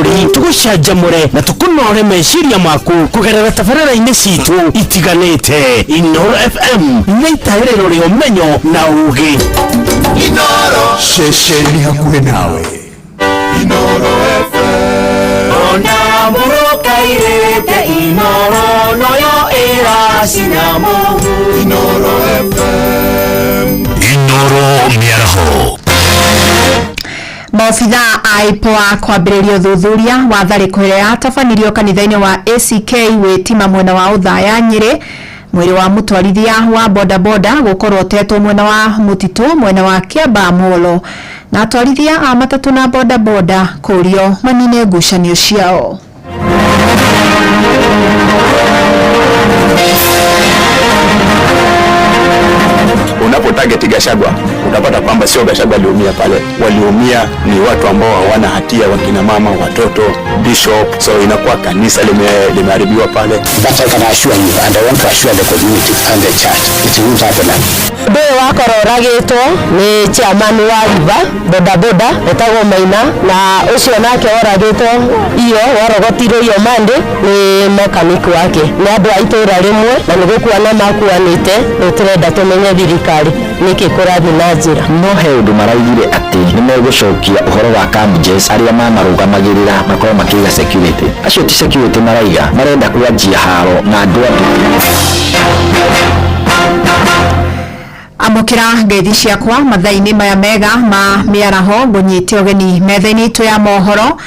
Bũrũri, tũgũcanjamũre na tũkũnore meciria maku kũgerera tabarĩra-inĩ citũ itiganĩte. Inooro FM nĩ itaĩrĩro rĩa ũmenyo na ũgĩ. Ceceni hakuhĩ nawe. Inooro FM. Ona mũrũkairĩte Inooro noyo ĩracina mũhu. Inooro FM. Inooro mĩaraho. Maobitha a IPOA kwambĩrĩria ũthuthuria wa tharĩko ĩrĩa yatabanirio kanitha-inĩ wa ACK Wĩtima mwena wa Othaya, Nyĩrĩ. Mwĩrĩ wa mũtwarithia wa bodaboda gũkorwo ũtetwo mwena wa mũtitũ mwena wa Kĩambaa Molo, na atwarithia a matatũ na bodaboda kũrio manine ngucanio ciao. Unapotarget Gachagua utapata kwamba sio Gachagua aliumia pale, waliumia ni watu ambao hawana hatia, wakina mama, watoto, bishop. So inakuwa kanisa limeharibiwa pale. But I can assure you, and I want to assure the community and the church, it won't happen again. Ũndũ ũyũ wakorwo ũragĩtwo nĩ chairman wa River bodaboda etagwo Maina, na ũcio nake woragĩtwo iyo warogotirwo iyo Monday nĩ mechanic wake. Nĩ andũ a itũra rĩmwe na nĩ gũkuana makuanĩte. Rĩu tũrenda tũmenye thirikari nĩkĩ kũrathiĩ na njĩra. No he ũndũ maraugire atĩ nĩ megũcokia ũhoro wa Kamjes arĩa mamarũgamagĩrĩra makorwo makĩiga security. Acio ti security maraiga, marenda kwanjia haro na andũ a. Amũkĩra ngeithi ciakwa mathaa-inĩ maya mega ma mĩaraho. Ngũnyite ũgeni metha-inĩ itũ ya mohoro.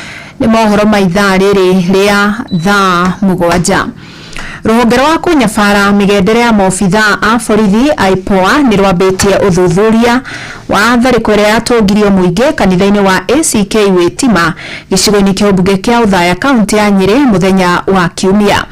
Nĩ mohoro ma ithaa rĩrĩ rĩa thaa 7. Rũhonge rwa kũnyabara mĩgendere ya maobitha a borithi IPOA nĩ rwambĩtie ũthuthuria wa tharĩko ĩrĩa yatũngirio mũingĩ kanitha-inĩ wa ACK Wĩtima gĩcigo-inĩ kĩa ũmbunge kĩa Othaya, kaunti ya Nyĩrĩ, mũthenya wa Kiumia.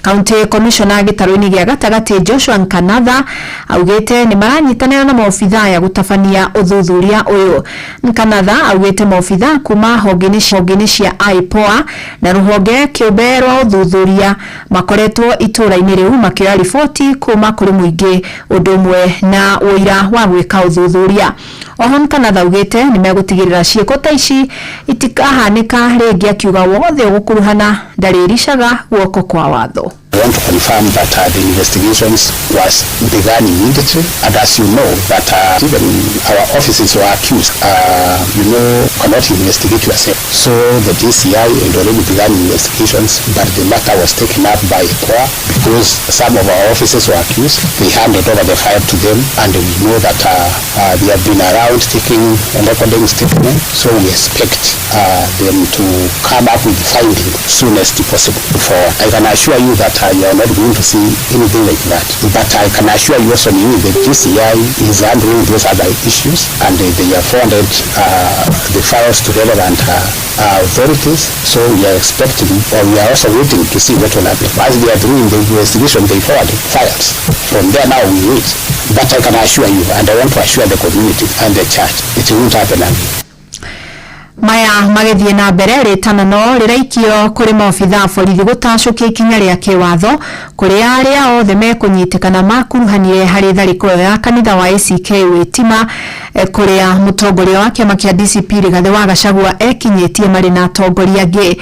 County Commissioner gĩtarũ-inĩ gĩa gatagatĩ Joshua Nkanatha augĩte nĩ maranyitanĩra na maobitha aya gũtabania ũthuthuria ũyũ. Nkanatha augĩte maobitha kuma honge-inĩ cia IPOA na rũhonge kĩũmbe rwa ũthuthuria makoretwo itũũra-inĩ rĩu makĩoya riboti kuma kũrĩ mũingĩ ũndũ ũmwe na ũira wa gwĩka ũthuthuria. Oho Nkanatha augĩte nĩ megũtigĩrĩra ciĩko ta ici itikahanĩka rĩngĩ, akiuga wothe ũgũkuruhana ndarĩricaga guoko kwa watho. I want to confirm that the investigations was begun immediately, and as you know that even our officers were accused, cannot investigate yourself. So the DCI had already begun investigations, but the matter was taken up by IPOA because some of our officers were accused. They handed over the file to them, and we know that they have been around taking and recording statements. So we expect them to come up with findings soon as possible. For I can assure you that you are not going to see anything like that. But I can assure you also you the DCI is handling those other issues, and they have forwarded the files to relevant authorities. So we are expecting, or we are also waiting to see what will happen. As they are doing the investigation, they forward files. From there now we wait. But I can assure you, and I want to assure the community and the church, it won't happen again. Maya magĩthiĩ na mbere, rĩtana no rĩraikio kũrĩ maobitha a borithi gũtacũkia ikinya rĩa kĩwatho kũrĩ arĩa othe mekũnyitĩkana makuruhanire harĩ tharĩko ĩyo ya kanitha wa ACK Wĩtima, kũrĩa mũtongoria wa kĩama kĩa DCP Rigathĩ wa Gachagua ekinyĩtie marĩ na atongoria angĩ.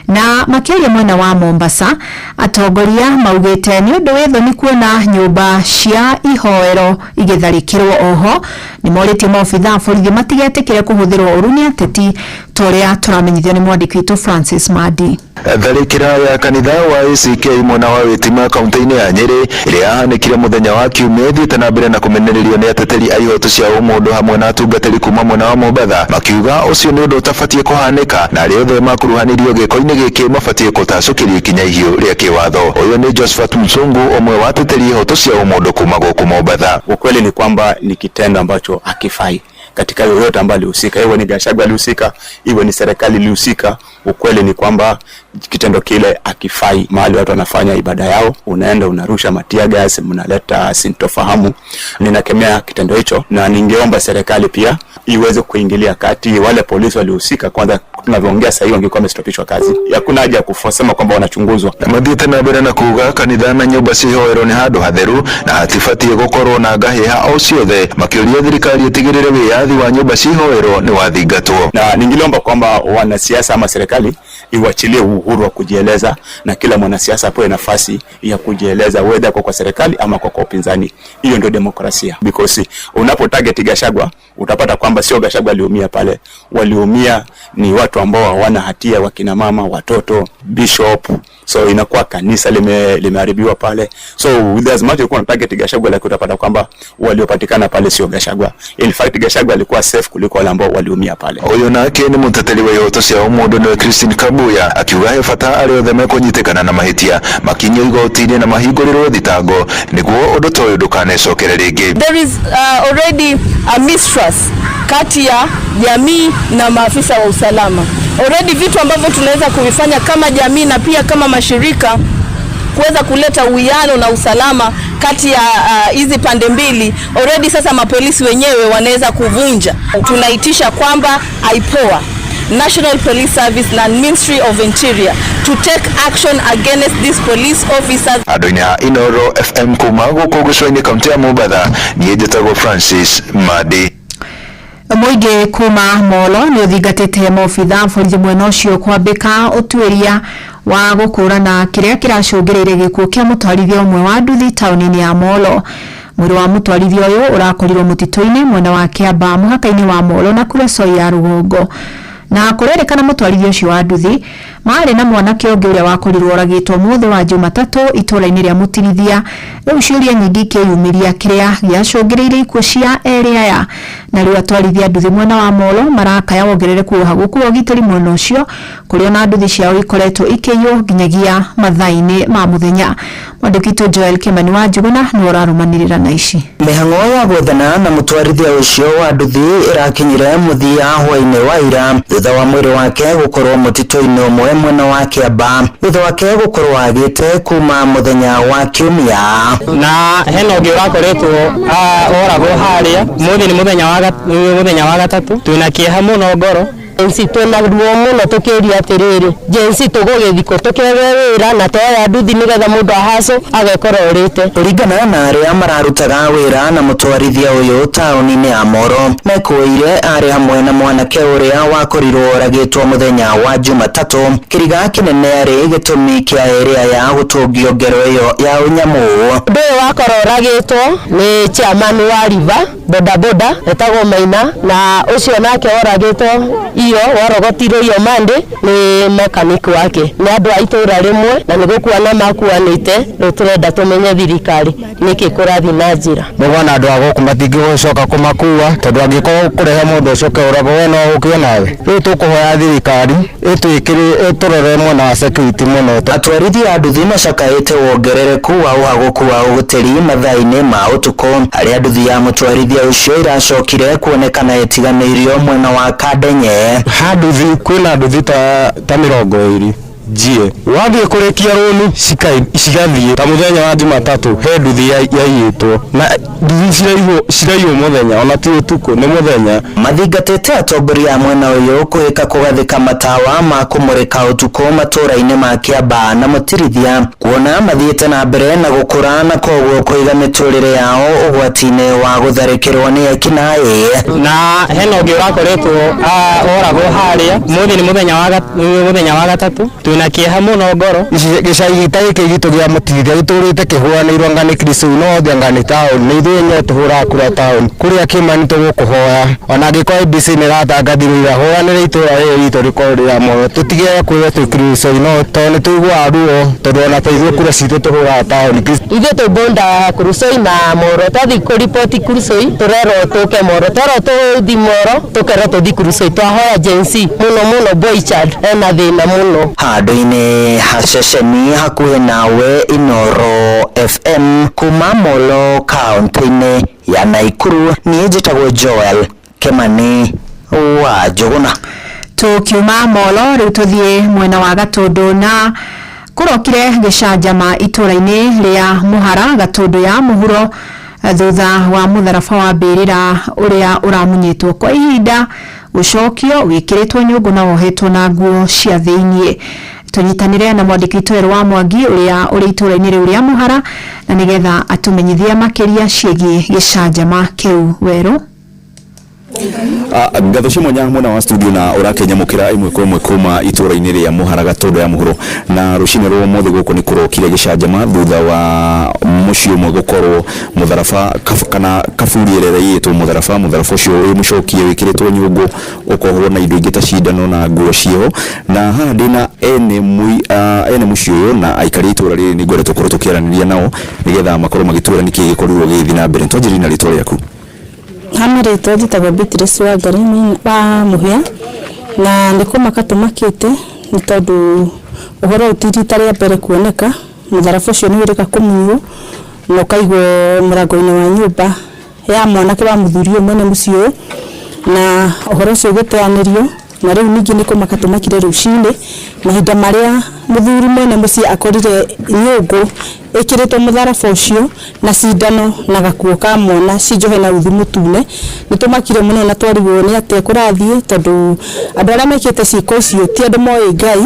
Na makĩaria mwena wa Mombasa, atongoria maugĩte nĩ ũndũ wĩ thoni kuona nyũmba cia ihoero igĩtharĩkĩrwo. Oho nĩ morĩtie maobitha a borithi matigetĩkĩre kũhũthĩrwo ũru nĩ ateti, ta ũrĩa tũramenyithio nĩ mwandĩki witũ Francis Madi. Tharĩkĩra ya kanitha wa ACK mwena wa Wĩtima kaunti-inĩ ya Nyĩrĩ ĩrĩa yahanĩkire mũthenya wa Kiumia ĩthiĩte na mbere na kũmenererio nĩ ateteri a ihoto cia ũmũndũ hamwe na atungatĩri kuma mwena wa Mombatha, makiuga ũcio nĩ ũndũ ũtabatiĩ kũhanĩka na arĩa othe makuruhanirio gĩko-inĩ gĩkĩ mabatiĩ gũtacũkĩrio ikinya ihiũ rĩa kĩwatho. Ũyũ nĩ Josephat Msungu, ũmwe wa ateteri ihoto cia ũmũndũ kuma gũkũ Mombatha. Ukweli ni kwamba ni kitendo ambacho hakifai katika yoyote ambaye alihusika, iwe ni Gachagua alihusika, iwe ni serikali ilihusika. Ukweli ni kwamba kitendo kile hakifai. Mahali watu wanafanya ibada yao, unaenda unarusha matear gas, mnaleta sintofahamu. Ninakemea kitendo hicho, na ningeomba serikali pia iweze kuingilia kati. Wale polisi walihusika, kwanza tunavyoongea sasa hivi wangekuwa wamestopishwa kazi. Hakuna haja ya kusema kwamba wanachunguzwa. Na mathiĩte na mbere na kuga kanitha na nyũmba cia ihoero nĩ handũ hatheru na hatibatiĩ gũkorwo na ngahĩha o ciothe, makĩũria thirikari ĩtigĩrĩre wĩyathi. Wĩyathi wa nyũmba cia ihoero nĩ wathingatwo. Na ningiliomba kwamba wanasiasa ama serikali iwachilie uhuru wa kujieleza na kila mwanasiasa apewe nafasi ya kujieleza, whether kwa serikali ama kwa upinzani. Hiyo ndio demokrasia, because unapo target Gachagua utapata kwamba sio Gachagua aliumia pale, waliumia ni watu ambao hawana hatia, wakina mama, watoto, bishop. So inakuwa kanisa limeharibiwa pale. So with as much ulikuwa na target Gachagua, lakini utapata kwamba waliopatikana pale sio Gachagua. In fact, Gachagua alikuwa safe kuliko wale ambao waliumia pale. Ũyũ nake nĩ mũteteri wa ihoto cia ũmũndũ nĩwe Christine Kabuya akiuga he bata arĩa othe mekũnyitĩkana na mahĩtia makinyio igoti-inĩ na mahingũrĩrwo thitango nĩguo ũndũ ta ũyũ ndũkanecokere rĩngĩ. There is already a mistrust kati ya jamii na maafisa wa usalama. Already vitu ambavyo tunaweza kuvifanya kama jamii na pia kama mashirika kuweza kuleta uwiano na usalama kati ya hizi pande mbili, already sasa mapolisi wenyewe wanaweza kuvunja. Tunaitisha kwamba IPOA, National Police Service na Ministry of Interior to take action against these police officers. Andũ-inĩ a Inoro FM kuma gũkũ gĩcũa-inĩ kaunti ya Mombatha, niĩ njĩtagwo Francis Madi. Mũingĩ kuma Molo nĩ ũthingatĩte maobitha borithi mwena ũcio kwambĩka ũtuĩria wa gũkũrana kĩrĩa kĩracũngĩrĩire gĩkuũ kĩa mũtwarithia ũmwe wa nduthi taũni-inĩ ya Molo. Mwĩrĩ wa mũtwarithia ũyũ ũrakorirwo mũtitũ-inĩ mwena wa Kĩamba mũhaka-inĩ wa Molo na Kuresoi ya rũgongo, na kũrerĩkana mũtwarithia ũcio wa nduthi marĩ na mwanake ũngĩ ũrĩa wakorirwo oragĩtwo mũthĩ wa Jumatatũ itũũra-inĩ rĩa Mũtirithia. Rĩu ciũria nyingĩ ikĩyumĩria kĩrĩa gĩacũngĩrĩirie ikuũ cia erĩ aya, na rĩu atwarithia nduthi mwena wa Molo marakaya wongerereku wa ũhagũku wa ũgitĩri mwena ũcio, kũrĩa ona nduthi ciao ikoretwo ikĩiywo nginyagia mathaa-inĩ ma mũthenya. Mwandĩki witũ Joel Kimani wa Njuguna nĩwe ũrarũmanĩrĩra na ici. Mĩhang'o ya gwethana na mũtwarithia ũcio wa nduthi ĩrakinyire mũthia hwaĩ-inĩ wa ira thutha wa mwĩrĩ wake gũkorwo mũtitũ-inĩ ũmwe mwena wa Kĩamba, thutha wake gũkorwo agĩte kuma mũthenya wa Kiumia. Na hena ũngĩ ũrakoretwo oragwo harĩa mũthĩ nĩ mũthenya wa gatatũ, twĩna kĩeha mũno ngoro. Jensi twĩna ruo mũno tũkĩũria atĩrĩrĩ, jensi tũgũgĩthikũ tũkĩage wĩra na toya nduthi nĩgetha mũndũ ahaco agekora ũrĩte. Kũringana na arĩa mararutaga wĩra na mũtwarithia ũyũ taũni-inĩ ya Moro, mekũire arĩ hamwe na mwanake ũrĩa wakorirwo oragĩtwo mũthenya wa Jumatatũ. Kĩriga kĩnene arĩ gĩtũmi kĩa erĩ aya gũtũngio ngero ĩyo ya ũnyamũ. Ũndũ ũyũ wakorwo oragĩtwo nĩ chairman wa River bodaboda etagwo Maina, na ũcio nake oragĩtwo iyo warogotirwo iyo Monday nĩ mechanic wake. Nĩ andũ a itũra rĩmwe na nĩ gũkuana makuanĩte. Rĩu tũrenda tũmenye thirikari nĩkĩ kũrathiĩ na njĩra. Mũgona andũ a gũkũ matingĩgũcoka kũmakua tondũ angĩkorwo kũrehe mũndũ ũcoke ũragwo we no ũkue nawe. Rĩu tũkũhoya thirikari ĩtwĩkĩre ĩtũrore mwena wa security mũno. Atwarithia a nduthi macakaĩte wongerereku wa ũhagũku wa ũgitĩri mathaa-inĩ ma ũtukũ, harĩa nduthi ya mũtwarithia ũcio ĩracokire kuonekana ĩtiganĩirio mwena wa Kandenye. Ha nduthi kwĩna nduthi ta 20 njie, wathiĩ kũrĩkia rũni cigathiĩ. Ta mũthenya wa Jumatatũ he nduthi yaiyĩtwo, na nduthi ciraiywo mũthenya ona ti ũtukũ, nĩ mũthenya. Mathingatĩte atongoria a mwena ũyũ kũhĩka kũgathĩka matawa ma kũmũrĩka ũtukũ matũũra-inĩ ma Kĩamba na Mũtirithia, kuona mathiĩte na mbere na gũkũra na koguo kũiga mĩtũrĩre yao ũgwati-inĩ wa gũtharĩkĩrwo nĩ ekinaĩ. Na hena ũngĩ ũrakoretwo oragwo harĩa mũthĩ nĩ mũthenya wa gatatũ, twĩna kĩeha mũno ngoro. Gĩcagi ta gĩkĩ gitũ gĩa Mũtirithia gĩtũrĩte kĩhũranĩirwo anga nĩ Kristo no othe anga nĩ taũni, nĩ ithuĩ enyewe tũhũraga kura taũni. Kũrĩa Kĩmani tũgũkũhoya ona angĩkorwo ABC nĩ ĩratangathirwo ira, hũranĩra itũra rĩrĩ ritũ rĩkorwo rĩ rĩa muoyo, tũtige kwĩrwo twĩ Kristo no tondũ nĩ tũiguaga ruo, tondũ ona ta ithuĩ kura citũ tũhũraga taũni. Ithuĩ twĩ bonda Kurusoi na Moro, twathiĩ kũriboti Kurusoi tũrerwo tũke Moro, twerwo tũthi Moro tũkerwo tũthi Kurusoi. Twahoya Gen Z mũno mũno, boy child ena thĩna mũno. Handũ-inĩ ha ceceni hakuhĩ nawe, Inoro FM kuma Molo kaunti-inĩ ya Naikuru, niĩ njĩtagwo Joel Kimani wa Njuguna. Tũkiuma Molo rĩu tũthiĩ mwena wa Gatũndũ, na kũrokire gĩcanjama itũũra-inĩ rĩa Mũhara Gatũndũ ya mũhuro thutha wa mũtharaba wa mbĩrĩra ũrĩa ũramunyĩtwo kwa ihinda gũcokio wĩkĩrĩtwo nyũngũ na wohetwo na nguo cia thĩiniĩ. Tũnyitanĩre na mwandĩki witũ Werũ wa Mwangi ũrĩa ũrĩ itũũra-inĩ rĩu rĩa Mũhara, na nĩgetha atũmenyithie makĩria ciĩgiĩ gĩcanjama kĩu. Werũ. Ngatho cia mwanya mwena wa studio na ũrakĩnyamũkĩra ĩmwe kwa ĩmwe kuma itũra-inĩ rĩa Mũhara Gatũndũ ya mũhuro. Na rũcinĩ rwa ũmũthĩ gũkũ nĩ kũrokire gĩcanjama thutha wa mũciĩ ũmwe gũkorwo mũtharaba kana kaburi ĩrĩa ĩraiĩtwo mũtharaba. Mũtharaba ũcio wĩ mũcokie wĩkĩrĩtwo nyũngũ ũkohwo na indo ingĩ ta cindano na nguo ciĩho. Na haha ndĩna ene ene mũciĩ ũyũ na aikari a itũra rĩrĩ, nĩ ngwenda tũkorwo tũkĩaranĩria nao nĩgetha makorwo magĩtwĩra nĩkĩ gĩkorirwo gĩgĩthiĩ na mbere. Twanjĩrĩrie na rĩtwa rĩaku. Hama rĩtwa njĩtagwo Beatrice Wangari wa Mũhĩa, na nĩ kũmaka tũmakĩte nĩ tondũ ũhoro ũyũ ti rita rĩa mbere kuoneka. Mũtharaba ũcio nĩ ũrĩka kũmunywo na ũkaigwo mũrango-inĩ wa nyũmba ya mwanake wa mũthuri ũyũ mwene mũciĩ ũyũ, na ũhoro ũcio ũgĩteanĩrio. Na rĩu ningĩ nĩ kũmaka tũmakire rũcinĩ mahinda marĩa mũthuri mwene mũciĩ akorire nyũngũ ĩkĩrĩtwo mũtharaba ũcio na cindano na gakuo ka mwana cinjohe na uthi mũtune. Nĩ tũmakire mũno na twarigwo nĩ atĩa kũrathiĩ, tondũ andũ arĩa mekĩte ciĩko icio ti andũ moĩ Ngai,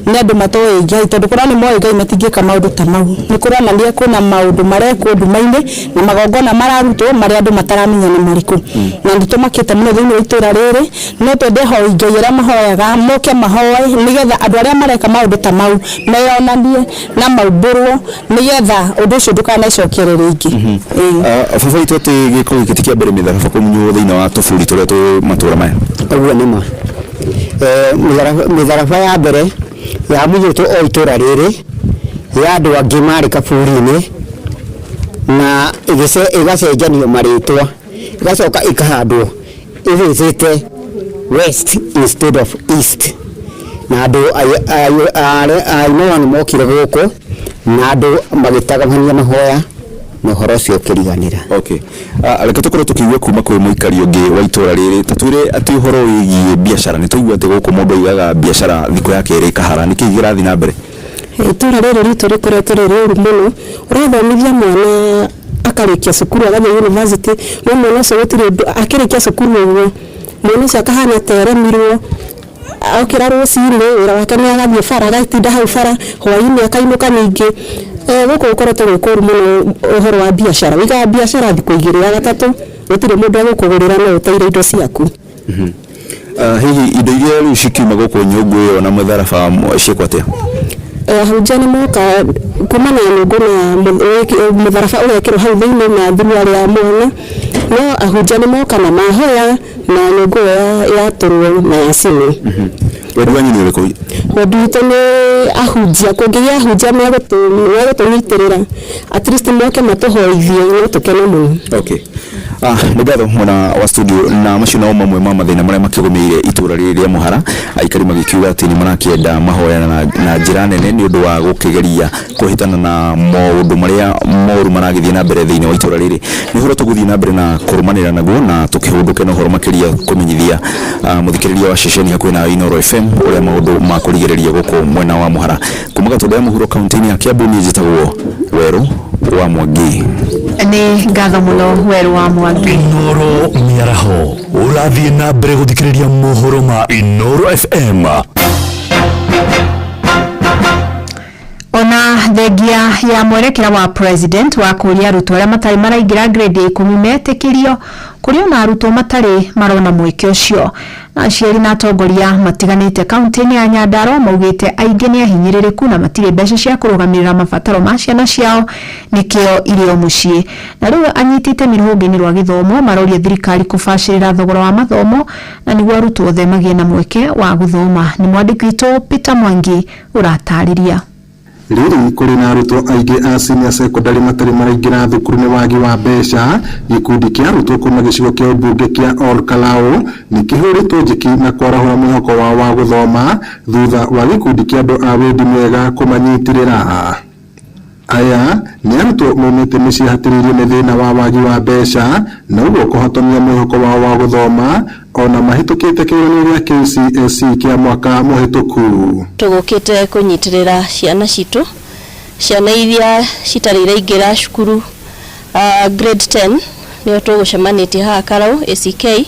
nĩ andũ matoĩ Ngai, tondũ korwo nĩ moĩ Ngai matingĩka maũndũ ta mau. Nĩ kũronania kwĩna maũndũ marekwo nduma-inĩ na magongona mararutwo marĩa andũ mataramenya nĩ marĩkũ. Na nĩ tũmakĩte mũno thĩinĩ wa itũra rĩrĩ. No twende hoi Ngai arĩa mahoyaga moke mahoe nĩgetha andũ arĩa mareka maũndũ ta mau meyonanie na maumbũrwo, nĩgetha ũndũ ũcio ndũkanecokere rĩngĩ. Baba witũ, atĩ gĩko gĩkĩ ti kĩa mbere mĩtharaba kũmunywo thĩinĩ wa tũburi tũrĩa twĩ matũra maya? Ũguo nĩ ma. Mĩtharaba ya mbere yamunyĩtwo o itũra rĩrĩ ya andũ angĩ marĩ kaburi-inĩ, na ĩgacenjanio marĩtwa, ĩgacoka ĩkahandwo ĩthĩcĩte west instead of east, na andũ a Inoa nĩ mokire gũkũ na andũ magĩtabania mahoya na ũhoro ũcio ũkĩriganĩra. Okay. Reke tũkorwo tũkĩigua kuma kwĩ mũikari ũngĩ wa itũra rĩrĩ. Tatwĩre atĩ ũhoro wĩgiĩ biacara, nĩ tũigua atĩ gũkũ mũndũ aigaga biacara thikũ ya kerĩ ĩkahara. Nĩkĩ kĩrathiĩ na mbere? Itũra rĩrĩ ritũ rĩkoretwo rĩ rĩũru mũno. Ũrathomithia mwana akarĩkia cukuru agathiĩ university, no mwana ũcio gũtirĩ ũndũ akĩrĩkia cukuru ũguo mwana ũcio akahana ta eremirwo. Okĩra rũcinĩ wĩra wake nĩ agathiĩ bara, agatinda hau bara, hwaĩ-inĩ akainũka. Ningĩ gũkũ gũkoretwo gwĩ kũũru mũno ũhoro wa biacara. Wĩigaga biacara thikũ igĩrĩ, ya gatatũ gũtirĩ mũndũ egũkũgũrĩra, no ũteire indo ciaku. Hihi indo iria rĩu cikiuma gũkũ, nyũngũ ĩyo na mũtharaba, ciĩkwo atĩa? Ahunjia nĩ moka kuma na nyũngũ na mũtharaba ũgekĩrwo hau thĩinĩ na thuruarĩ ya mwana, no ahunjia nĩ moka na mahoya na nyũngũ ĩyo yatũrwo na yacinwo. Wendi wanyu nĩ ũrĩkũ? Wendi witũ nĩ ahunjia, kũngĩgĩa ahunjia megũtũnyitĩrĩra, at least moke matũhoithie, no tũkene mũno. Okay. Nĩ ngatho mwena wa studio. Na macio nao mamwe ma mathĩna marĩa makĩgũmĩire itũra rĩrĩ rĩa Mũhara, aikari magĩkiuga atĩ nĩ marakĩenda mahoya na njĩra nene nĩ ũndũ wa gũkĩgeria kũhĩtana na maũndũ marĩa moru maragĩthiĩ na mbere thĩinĩ wa itũra rĩrĩ. Nĩ ũhoro tũgũthiĩ na mbere na kũrũmanĩra naguo na tũkĩhũndũke na ũhoro makĩria kũmenyithia mũthikĩrĩria wa ceceni hakuhĩ na Inooro FM ũrĩa maũndũ makũrigĩrĩria gũkũ mwena wa Mũhara. Kuma Gatũndũ ya mũhuro, kaunti-inĩ ya Kiambu, niĩ njĩtagwo Werũ wa Mwangi. Nĩ ngatho mũno, Werũ wa Mwangi. Inoro Mĩaraho, ũrathiĩ na mbere gũthikĩrĩria mohoro ma Inoro FM. Ona thengia ya mwerekera wa president wa kũria arutwo arĩa matarĩ maraingĩra grade ya 10 metĩkĩrio, kũrĩ ona arutwo matarĩ marona mweke ũcio. Na aciari na atongoria matiganĩte kaunti-inĩ ya Nyandarua maugĩte aingĩ nĩ ahinyĩrĩrĩku na matirĩ mbeca cia kũrũgamĩrĩra mabataro ma ciana ciao, nĩkĩo irĩ o mũciĩ. Na rĩu anyiti itemi rũhonge-inĩ rwa gĩthomo maroria thirikari kũbacĩrĩra thogora wa mathomo na nĩguo arutwo othe magĩe na mweke wa gũthoma. Nĩ mwandĩki witũ Peter Mwangi ũratarĩria. Rĩrĩ kũrĩ na arutwo aingĩ a senior secondary matarĩ maraingĩra thukuru nĩ wagi wa mbeca, gĩkundi kĩa arutwo kuma gĩcigo kĩa ũmbunge kĩa Ol Kalou nĩ kĩhũrĩtwo njeki na kwarahũra mwĩhoko wao wa gũthoma thutha wa gĩkundi kĩa andũ a wendi mwega kũmanyitĩrĩra. Aya nĩ arutwo maumĩte mĩciĩ hatĩrĩirio nĩ thĩna wa wagi wa mbeca na ũguo kũhotomia mwĩhoko wao wa gũthoma ona mahĩtũkĩte kĩgeranio gĩa KCSE kĩa mwaka mũhĩtũku. Tũgũkĩte kũnyitĩrĩra ciana citũ, ciana iria citarĩ iraingĩra cukuru grade 10, nĩo tũgũcemanĩtie haha Karau ACK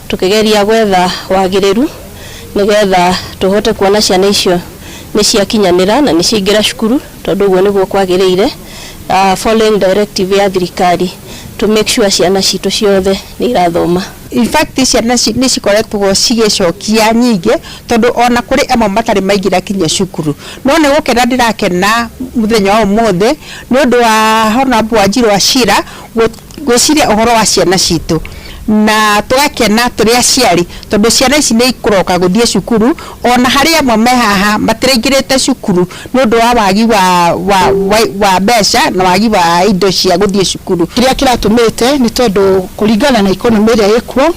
tũkĩgeria gwetha wagĩrĩru nĩgetha tũhote kuona ciana icio nĩ ciakinyanĩra na nĩ ciaingĩra cukuru, tondũ ũguo nĩguo kwagĩrĩire, following directive ya thirikari to make sure ciana citũ ciothe nĩ irathoma. In fact ciana nĩ cikoretwo cigĩcokia nyingĩ, tondũ ona kũrĩ amwe matarĩ maingĩra kinya cukuru. No nĩ gũkena ndĩrakena mũthenya wa ũmũthĩ nĩ ũndũ wa Honorable Wanjiru Wachira gwĩciria ũhoro wa ciana citũ, na tũgakena tũrĩ aciari tondũ ciana ici nĩ ikũroka gũthiĩ cukuru. Ona harĩ amwe me haha matiraingĩrĩte cukuru nĩ ũndũ wa wagi wa mbeca na wagi wa indo cia gũthiĩ cukuru. Kĩrĩa kĩratũmĩte nĩ tondũ kũringana na economy ĩrĩa ĩkuo,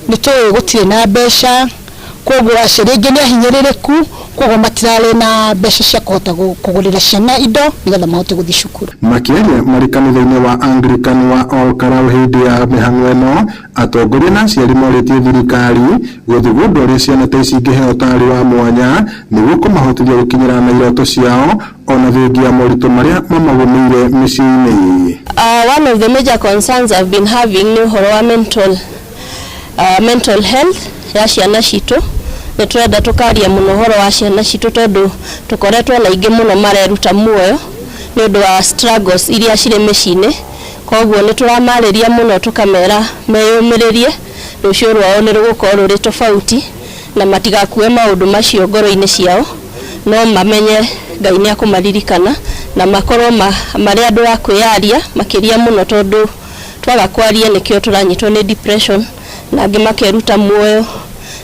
nĩ tũĩ gũtirĩ na mbeca, koguo aciari aingĩ nĩ ahinyĩrĩrĩku, koguo matirarĩ na mbeca cia kũhota kũgũrĩra ciana indo nĩgetha mahote gũthiĩ cukuru. Makĩaria marĩ kanitha-inĩ wa Anglican wa Ol Kalou hĩndĩ ya mĩhang'o ĩno, atongoria na aciari morĩtie thirikari gũthugunda ũrĩa ciana ta ici ingĩheo ũtaari wa mwanya nĩguo kũmahotithia gũkinyĩra na iroto ciao ona thengia moritũ marĩa mamagũmĩire mĩciĩ-inĩ. One of the major concerns I've been having nĩ ũhoro wa mental health ya ciana citũ. Nĩ tũrenda tũkaria mũno ũhoro wa ciana citũ tondũ tũkoretwo na aingĩ mũno mareruta muoyo nĩ ũndũ wa struggles iria cirĩ mĩciĩ-inĩ. Koguo nĩ tũramarĩria mũno tũkamera meyũmĩrĩrie, rũciũ rwao nĩ rũgũkorwo rũrĩ tofauti na matigakue maũndũ macio ngoro-inĩ ciao, no mamenye Ngai nĩ akũmaririkana na makorwo marĩ andũ a kwĩyaria makĩria mũno, tondũ twaga kwaria nĩkĩo tũranyitwo nĩ depression na angĩ makeruta muoyo,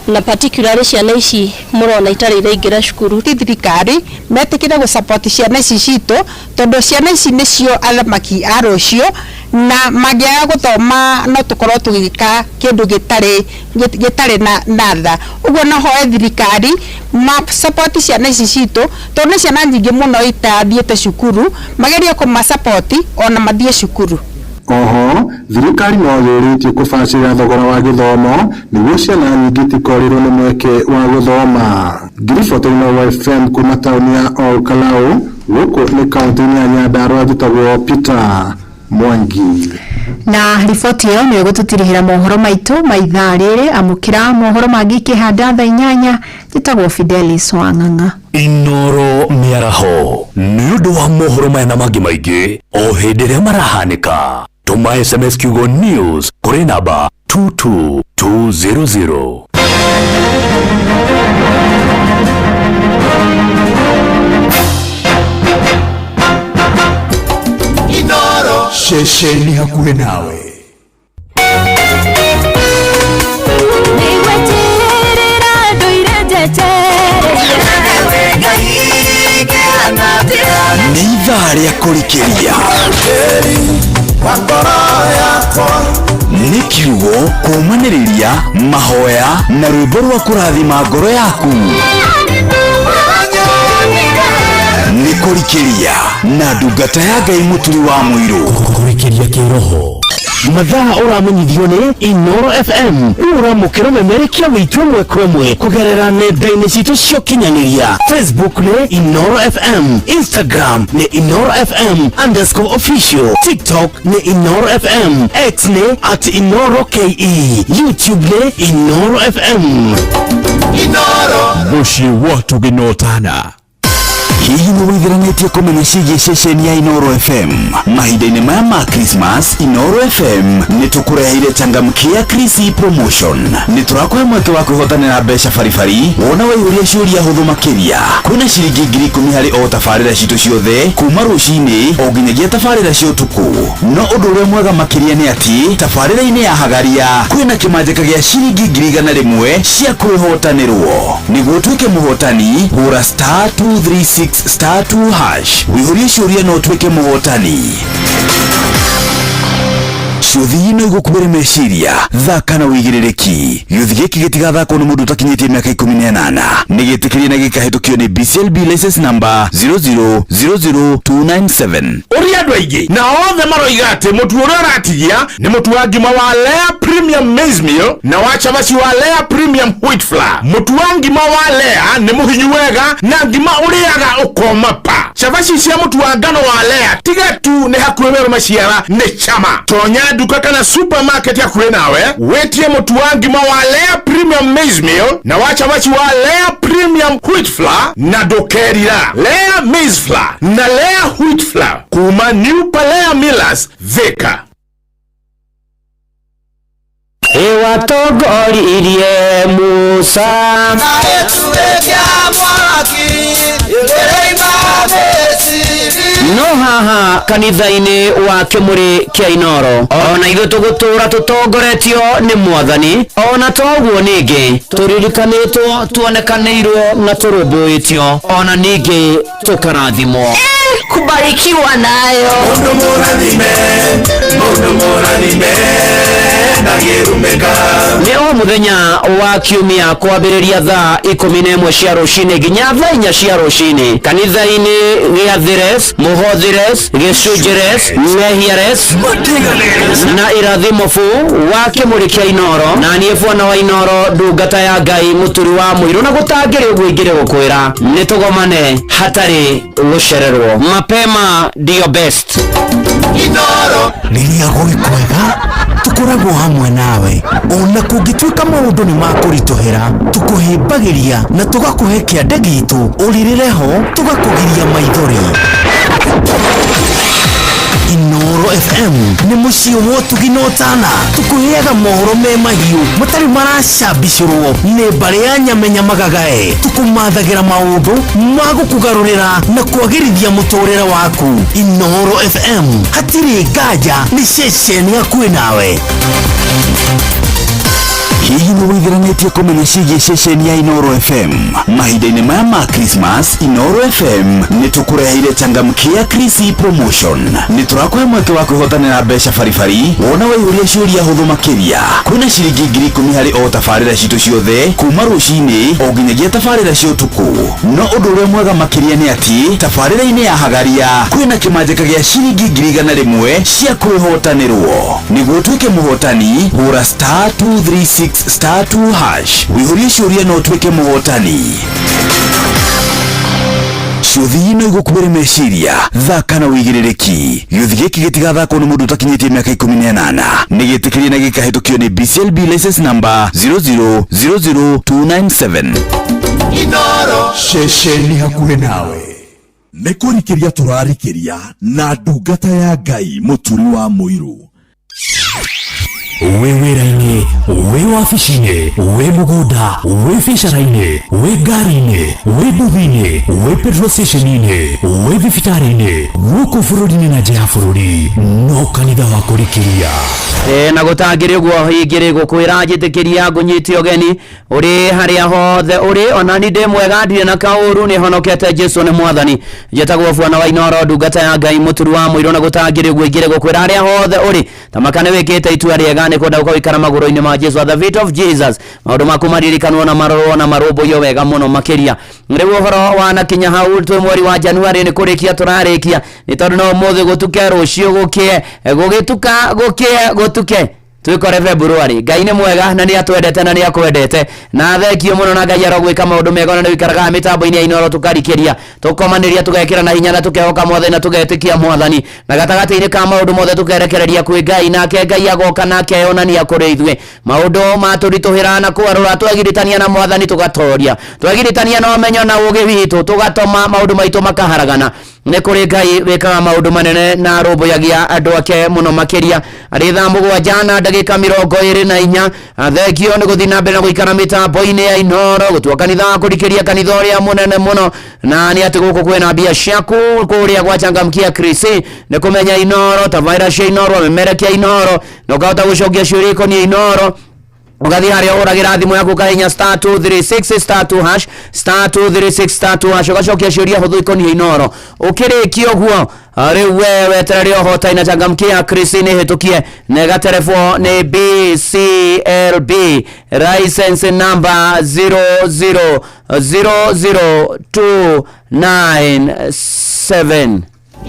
na particularly ciana ici mũrona itarĩ iraingĩra cukuru. Ti thirikari metĩkĩre gũ-support ciana ici citũ, tondũ ciana ici nĩcio athamaki a rũciũ, na mangĩaga gũthoma no tũkorwo tũgĩka kĩndũ gĩtarĩ na tha. Ũguo no hoe thirikari ma-support ciana ici citũ, tondũ nĩ ciana nyingĩ mũno itathiĩte cukuru, magerie kũma-support ona mathiĩ cukuru. Oho thirikari no yũrĩtie kũbacĩrĩra thogora wa gĩthomo nĩguo ciana nyingĩ itikorĩrwo nĩ mweke wa gũthoma. Ngiriboti Inooro FM kuma taũni ya Ol Kalou, gũkũ nĩ kaũntĩ-inĩ ya Nyandarua, njĩtagwo Peter Mwangi. Na riboti ĩyo nĩyo ĩgũtũtirihĩra mohoro maitũ ma ithaa rĩrĩ. Amũkĩra mohoro mangĩ ikĩhanda thaa 8. Njĩtagwo Fidelis Wang'ang'a. Inooro mĩaraho nĩ ũndũ wa mohoro maya na mangĩ maingĩ o hĩndĩ ĩrĩa marahanĩka, tũma SMS kiugo news kũrĩ namba 22200. Inooro. Ceceni hakuhĩ nawe. Nĩgweterera ndũire njetereire. Nĩ ithaa rĩa kũrikĩria, nĩ kiugo kũũmanĩrĩria, mahoya na rwĩmbo rwa kũrathima ngoro yaku. Nĩ kũrikĩria na ndungata ya Ngai Mũturi wa Mũirũ. Kũrikĩria kĩroho. Mathaa ũramenyithio nĩ Inooro FM. Rĩu ũramũkĩra ũmemerekia witũ ĩmwe kwa ĩmwe kũgerera nenda-inĩ citũ cia ũkinyanĩria. Facebook nĩ Inooro FM, Instagram nĩ Inooro FM underscore official, TikTok nĩ Inooro FM, X nĩ at Inooro KE, YouTube nĩ Inooro FM. Inooro. Mũciĩ wa tũgĩnotana. Hihi nĩ wĩtheranĩtie kũmenya ciĩgiĩ ceceni ya Inooro FM? Mahinda-inĩ maya ma Christmas, Inooro FM nĩ tũkũreheire changamkia Krisi promotion. Nĩ tũrakũhe mweke wa kwĩhotanĩra mbeca baribari wona waihũria ciũria hũthũ makĩria. Kwĩna ciringi 10,000 harĩ o tabarĩra citũ ciothe kuma rũcinĩ o nginyagia tabarĩra cia ũtukũ. No ũndũ ũrĩa mwega makĩria nĩ atĩ tabarĩra-inĩ ya Hagaria kwĩna kĩmanjĩka gĩa ciringi 100,000 cia kwĩhotanĩrwo. Nĩguo ũtuĩke mũhotani, hũra star 236 star 2 hash, wĩihũrie ciũria na ũtuĩke mũhotani. Ciũthi no igũkuĩre meciria. Thaka na ũigĩrĩrĩki. Gĩũthi gĩkĩ gĩtigathakwo nĩ mũndũ ũtakinyĩtie mĩaka 18. Nĩ gĩtĩkĩrie na gĩkahĩtũkio nĩ BCLB license number 0000297. Ũria andũ aingĩ na othe maroiga atĩ mũtu ũrĩa ũratigia nĩ mũtu wa ngima wa Lea Premium Maize Meal na wa cabaci wa Lea Premium Wheat Flour. Mũtu wa ngima wa Lea nĩ mũhinyu wega na ngima ũrĩaga ũkoma pa. Cabaci cia mũtu wa ngano wa Lea tiga tu nĩ hakuhĩ werũ maciara nĩ chama. Tonya nduka kana supermarket hakuhĩ nawe wĩtie mũtu wa ngima wa Lea Premium Maize Meal na wa cabaci wa Lea Premium Wheat Flour na ndũkerira. Lea Maize Flour na Lea Wheat Flour kuma New Palea Millers, Thika. Ĩwatongoririe Musa. Na gĩtugĩ kĩa mwaki ĩrĩima Misiri. No haha kanitha-inĩ wa kĩmũrĩ kĩa Inoro, ona ithuĩ tũgũtũra tũtongoretio nĩ Mwathani. Ona toguo ningĩ tũririkanĩtwo, tuonekanĩirwo na tũrũmbũĩtio, ona ningĩ tũkarathimwo. Kubarikiwa nayo. Mũndũ mũrathime, mũndũ mũrathime ndangĩrumĩka. Nĩ o mũthenya wa kiumia kwambĩrĩria thaa 11 cia rũcinĩ nginya thaa 4 cia rũcinĩ, kanitha-inĩ gĩa Thires, Mũhothires, Gĩcunjĩres, Mehiares na Irathimo bu wa kĩmũrĩ kĩa Inoro. Na niĩ bwana wa Inoro, ndungata ya Ngai, mũturi wa mũirũ, na gũtangĩrĩ ũguo ingĩrĩ gũkwĩra nĩ tũgomane hatarĩ gũcererwo. Mapema ndio best. Inoro. Rĩrĩa gwĩ kwega tũkoragwo hamwe nawe, ona kũngĩtuĩka maũndũ nĩ makũritũhĩra, tũkũhĩmbagĩria na tũgakũhe kĩande gitũ ũrĩrĩre ho, tũgakũgiria maithori. Inoro FM nĩ mũciĩ wa ũtugi na ũtana. Tũkũheaga mohoro me mahiũ matarĩ maracambicũrwo nĩ mbarĩ ya nyamenya magagae. Tũkũmathagĩra maũndũ ma gũkũgarũrĩra na kwagĩrithia mũtũrĩre waku. Inoro FM hatirĩ nganja nĩ ceceni hakuhĩ nawe. Hihi nĩ wĩtheranĩtie kũmenya ciĩgiĩ ceceni ya Inoro FM? Mahinda-inĩ maya ma Christmas, Inoro FM nĩ tũkũreheire changamkia Krisi promotion. Nĩ tũrakũhe mweke wa kwĩhotanĩra mbeca baribari wona waihũria ciũria hũthũ makĩria. Kwĩna ciringi 10,000 harĩ o tabarĩra citũ ciothe kuma rũcinĩ o nginyagia tabarĩra cia ũtukũ. No ũndũ ũrĩa mwega makĩria nĩ atĩ tabarĩra-inĩ ya Hagaria kwĩna kĩmanjĩka gĩa ciringi 100,000 cia kwĩhotanĩrwo. Nĩguo ũtuĩke mũhotani, hũra star 236 star 2 hash wĩihũrie ciũria na ũtuĩke mũhotani. Ciũthi no igũkuĩre meciria. Thaka na ũigĩrĩrĩki. Gĩũthi gĩkĩ gĩtigathakwo nĩ mũndũ ũtakinyĩtie mĩaka 18. Nĩ gĩtĩkĩrie na gĩkahĩtũkio nĩ BCLB license number 0000297. Inoro. Ceceni hakuhĩ nawe nĩ kũrikĩria tũrarikĩria na ndungata ya Ngai mũturi wa mũirũ. Wĩ wĩra-inĩ, wĩ wabici-inĩ, wĩ mũgũnda, wĩ biacara-inĩ, wĩ ngari-inĩ, wĩ nduthi-inĩ, wĩ petrol station-inĩ, wĩ thibitarĩ-inĩ, gũkũ bũrũri-inĩ na nja ya bũrũri, no kanitha wa kũrikĩria. Ĩ, na gũtangĩrĩ ũguo ingĩrĩ gũkwĩra njĩtĩkĩria ngũnyite ũgeni ũrĩ harĩa hothe ũrĩ. Ona ni ndĩ mwega, ndirĩ na kaũru, nĩ honokete, Jesu nĩ mwathani. Njĩtagwo bwana wa Inoro, ndungata ya Ngai, mũturi wa mũirũ, na gũtangĩrĩ ũguo ingĩrĩ gũkwĩra harĩa hothe ũrĩ tamaka nĩ wĩkĩte itua rĩega nĩ kwenda gũikara magũrũ-inĩ ma Jesu, at the feet of Jesus. Maũndũ maku maririkanwo na marorwo na marũmbũiyo wega mũno makĩria. Rĩu ũhoro wanakinya hau twĩ mweri wa Januari, nĩ kũrĩkia tũrarĩkia, nĩ tondũ no ũmũthĩ gũtuke, rũciũ gũkĩe, gũgĩtuka gũkĩe gũtuke, twĩkore February. Ngai nĩ mwega na nĩ atwendete na nĩ akwendete, na thengio mũno, na Ngai arogwĩka maũndũ mega. Na nĩ wĩikaraga mĩtambo-inĩ ya Inoro, tũkarikĩria, tũkomanĩria, tũgekĩra na hinya, na tũkehoka Mwathani, na tũgetĩkia Mwathani, na gatagatĩ-inĩ ka maũndũ mothe tũkerekereria kwĩ Ngai, nake Ngai agoka na akeyonania kũrĩ ithuĩ. Maũndũ matũritũhĩra na kũgarũra, twegiritania na Mwathani tũgatoria, twegiritania na ũmenyo na ũgĩ witũ tũgatoma maũndũ maitũ makaharagana. Nĩ kũrĩ Ngai wĩkaga maũndũ manene na arũmbũyagia andũ ake mũno makĩria. Arĩ thaa 7:24. Thengio nĩ gũthiĩ na mbere na gũikara mĩtambo-inĩ ya Inoro, gũtua kanitha wa kũrikĩria, kanitha ũrĩa mũnene mũno. Na nĩ atĩ gũkũ kwĩna mbia ciaku kũrĩa gwa changamkia Krisi nĩ kũmenya Inoro, tabarĩra cia Inoro, memerekia Inoro, na ũkahota gũcokia ciũria ikoniĩ Inoro. Ũgathiĩ harĩa ũhũragĩra thimũ yaku, ũkahihinya star 236 star 2 hash, star 236 star 2 hash, ũgacokia ciũria hũthũ ikoniĩ Inoro. Ũkĩrĩkia ũguo, rĩu we weterere ũhotani na changamkia Krisi nĩ hĩtũkie na ĩgaterebwo nĩ BCLB license number 0000297.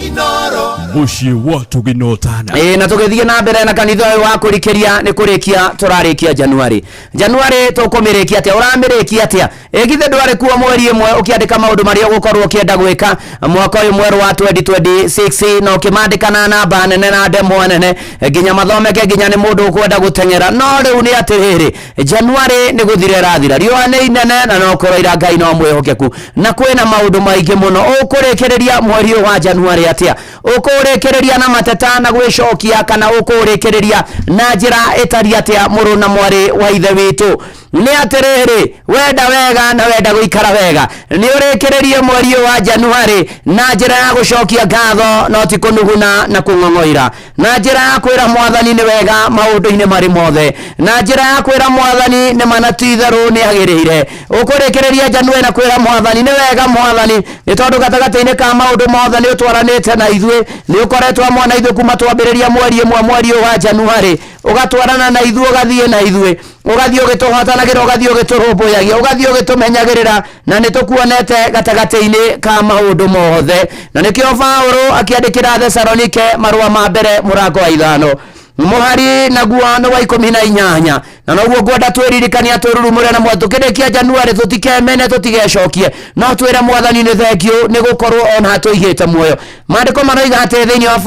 Inoro. Mũciĩ wa ũtugi na ũtana. Ĩ, na tũgĩthiĩ na mbere na kanitha ũyũ wa kũrikĩria, nĩ kũrĩkia tũrarĩkia Januari. Januari tũkũmĩrĩkia atĩa? Ũramĩrĩkia atĩa? Ĩ, githĩ ndwarĩ kuo mweri ĩmwe ũkĩandĩka maũndũ marĩa ũgũkorwo ũkĩenda gwĩka mwaka ũyũ mwerũ wa 2026, na ũkĩmandĩka na namba nene na ndemwa nene nginya mathomeke nginya nĩ mũndũ ũkwenda gũteng'era? No rĩu nĩ atĩrĩrĩ, Januari nĩ gũthira ĩrathira, riũa nĩ inene, na no kũroira Ngai no mwĩhokeku, na kwĩna maũndũ maingĩ mũno. Ũkũrĩkĩrĩria mweri ũyũ wa Januari atĩa? Ũkũrĩkĩrĩria na mateta na gwĩcokia kana ũkũrĩkĩrĩria na njĩra ĩtariĩ atĩa mũrũ na mwarĩ wa ithe witũ? Nĩ atĩrĩrĩ, wenda wega na wenda gũikara wega, nĩ ũrĩkĩrĩrie mweri ũyũ wa Januari na njĩra ya gũcokia ngatho, no ti kũnuguna na kũng'ong'oira, na njĩra ya kwĩra mwathani nĩ wega maũndũ-inĩ marĩ mothe, na njĩra ya kwĩra mwathani nĩ mana ti itherũ nĩ agĩrĩire. Ũkũrĩkĩrĩria Januari na kwĩra mwathani nĩ wega mwathani, nĩ tondũ gatagatĩ-inĩ ka maũndũ mothe nĩ ũtwaranĩte na ithuĩ, nĩ ũkoretwo hamwe na ithuĩ kuma twambĩrĩria mweri ĩmwe mweri ũyũ wa Januari, ũgatwarana na ithuĩ, ũgathiĩ na ithuĩ, ũgathiĩ ũgĩtũhotanagĩra, ũgathiĩ ũgĩtũrũmbũyagia, ũgathiĩ ũgĩtũmenyagĩrĩra, na nĩ tũkuonete gatagatĩ-inĩ ka maũndũ mothe. Na nĩkĩo Paũlũ akĩandĩkĩra Thesalonike marũa ma mbere mũrango wa 5 mũhari naguo nĩ wa 18, na noguo ngwenda twĩririkania twĩrurumũre na mwathani tũkĩrĩkia Januari, tũtikemene, tũtigecokie, no twĩre mwathani nĩ thengiũ nĩ gũkorwo ona tũigĩte muoyo. Maandĩko maroiga atĩ thĩinĩ wa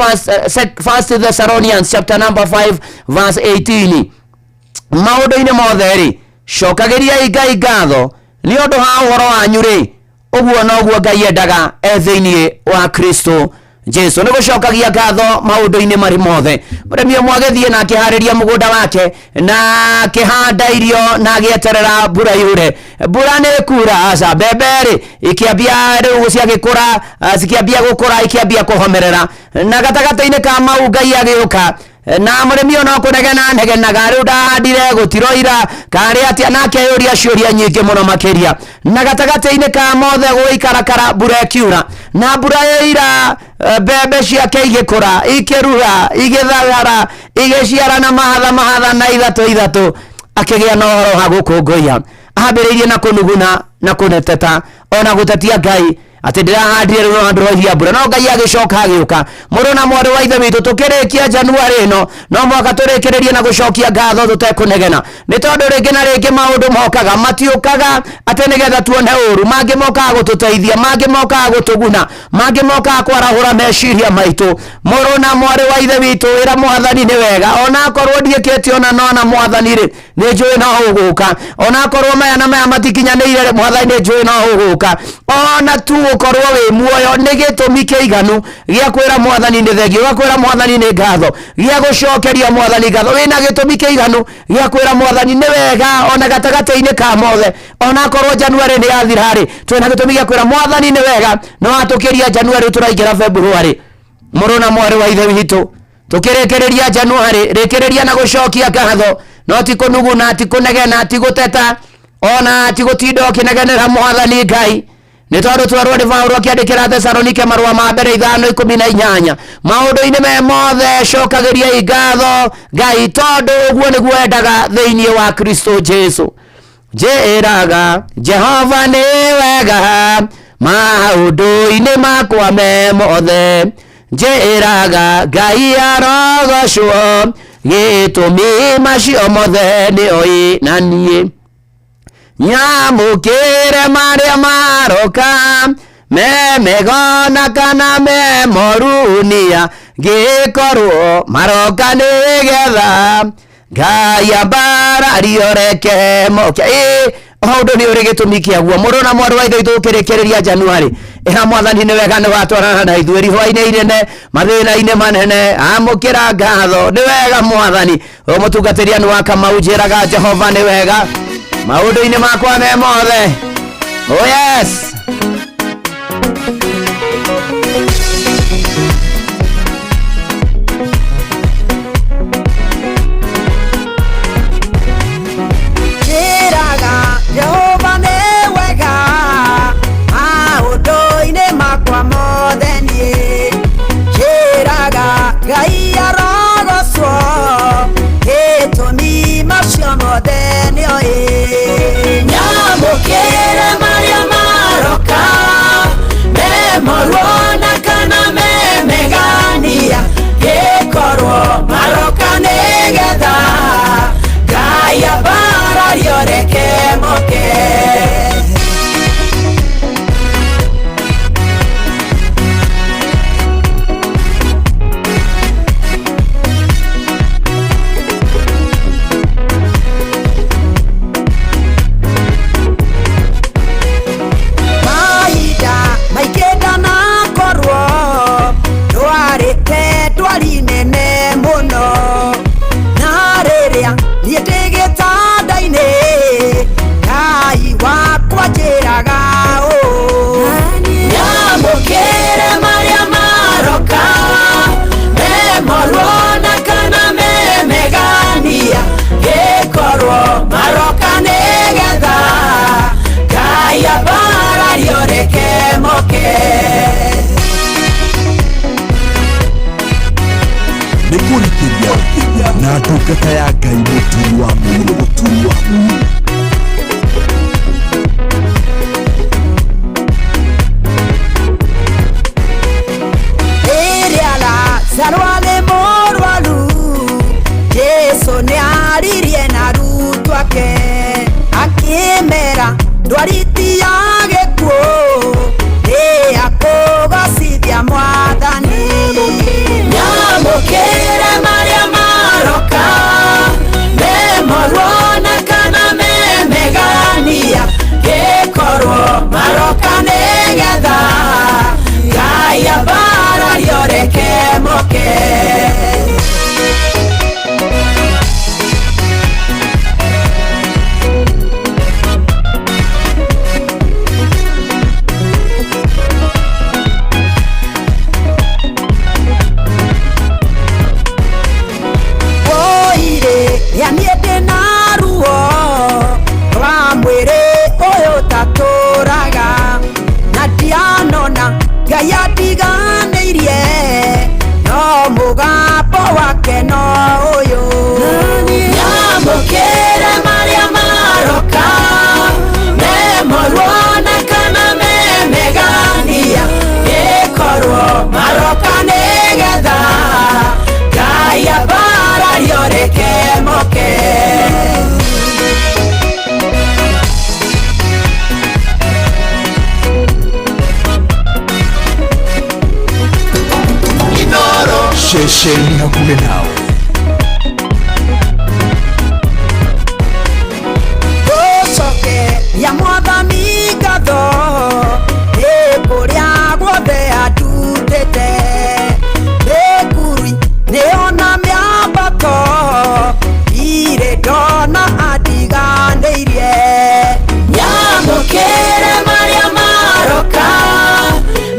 First Thessalonians chapter number 5 verse 18, maũndũ-inĩ mothe rĩ, cokagĩriai Ngai ngatho nĩ ũndũ ha ũhoro wanyu rĩ, ũguo noguo Ngai endaga e thĩinĩ wa Kristo Jesu. Nĩ gũcokagia ngatho maũndũ-inĩ marĩ mothe. Mũrĩmi ũmwe agĩthiĩ na akĩharĩria mũgũnda wake na akĩhanda irio na agĩeterera mbura yure. Mbura nĩ kura, aca, mbembe rĩ ikĩambia rĩu ciagĩkũra, cikĩambia gũkũra, ikĩambia kũhomerera, na gatagatĩ-inĩ ka mau Ngai agĩũka na mũrĩmi ũyũ no kũnegena negenaga, rĩu ndahandire gũtiroira karĩ atĩa, na akeyũria ciũria nyingĩ mũno makĩria. Na gatagatĩ-inĩ ka mothe gũikarakara mbura ĩkiura, na mbura yaira mbembe ciake igĩkũra, ikĩrura, igĩthagara, igĩciarana mahatha mahatha na ithatũ ithatũ, akĩgĩa na ũhoro wa gũkũngũiya. Ambĩrĩirie na kũnuguna na kũneteta ona gũtetia Ngai atĩ ndĩrahandire rĩu no ndĩroiria mbura, no Ngai agĩcoka agĩũka. Mũrũ na mwarĩ wa ithe witũ, tũkĩrĩkia Januari ĩno no mwaka tũrĩkĩrĩrie na gũcokia ngatho tũtekũnegena, nĩ tondũ rĩngĩ na rĩngĩ maũndũ mokaga, matiũkaga atĩ nĩgetha tuone ũru, mangĩ mokaga gũtũteithia, mangĩ mokaga gũtũguna, mangĩ mokaga kwarahũra meciria maitũ. Mũrũ na mwarĩ wa ithe witũ, ĩra mwathani nĩ wega, ona akorwo ndiĩkĩte ona nona mwathani rĩ, nĩ njũĩ no ũgũka, ona akorwo maya na maya matikinyanĩire rĩ, mwathani nĩ njũĩ no ũgũka. Ona tu gũkorwo wĩ muoyo nĩ gĩtũmi kĩiganu gĩa kwĩra mwathani nĩ thengio, gĩa kwĩra mwathani nĩ ngatho, gĩa gũcokeria mwathani ngatho. Wĩna gĩtũmi kĩiganu gĩa kwĩra mwathani nĩ wega ona gatagatĩ-inĩ ka mothe, ona akorwo Januari nĩ yathira rĩ, twĩna gĩtũmi gĩa kwĩra mwathani nĩ wega, no atũkĩria Januari tũraingĩra February. Mũrũ na mwarĩ wa ithe witũ, tũkĩrĩkĩrĩria Januari, rĩkĩrĩria na gũcokia ngatho, no ti kũnuguna, ti kũnegena, ti gũteta, ona ti gũtinda ũkĩnegenera mwathani Ngai, nĩ tondũ twerwo nĩ Paũlũ akĩandĩkĩra Thesalonike marũa ma mbere 5:18, maũndũ-inĩ me mothe cokagĩriai ngatho Ngai, tondũ ũguo nĩguo endaga thĩinĩ wa Kristo Jesu. Njĩraga Jehova nĩ wega maũndũ-inĩ makwa me mothe, njĩraga Ngai arogocwo, gĩtũmi macio mothe nĩ oĩ na niĩ nyamũkĩre marĩa maroka, me megona kana me morunia, ngĩkorwo maroka nĩgetha Ngai ambarario reke moke. Ũndũ nĩ ũrĩ gĩtũmi kĩaguo. Mũrũ na mwarĩ wa ithe witũ, ũkĩrĩkĩrĩria Januari, ĩra mwathani nĩ wega, nĩ watwarana na ithuĩ rihũa-inĩ inene, mathĩna-inĩ manene, amũkĩra ngatho, nĩ wega mwathani. Ũyũ mũtungatĩri nĩ wa Kamau, njĩraga Jehova nĩ wega maũndũ-inĩ makwa me mothe. Oh yes. Njĩraga Jehova nĩ wega maũndũ-inĩ makwa mothe niĩ, njĩraga Ngai arogocwo, gĩtũmi macio mothe nĩoĩ. Nyamũkĩre marĩa maroka, me moruo na kana me Ngai atiganĩirie no mũgambo wake no ũyũ. Nyamũkĩre marĩa maroka memorwo na kana memegania gĩkorwo maroka nĩgetha Ngai ambarario reke moke. Inoro ceceni hakuhĩ nawe. Gũcokeria mwathani ngatho nĩ kũrĩa guothe andutĩte mĩkuru nĩona mĩambato irĩ ndona andiganĩirie. Nyamũkĩre marĩa maroka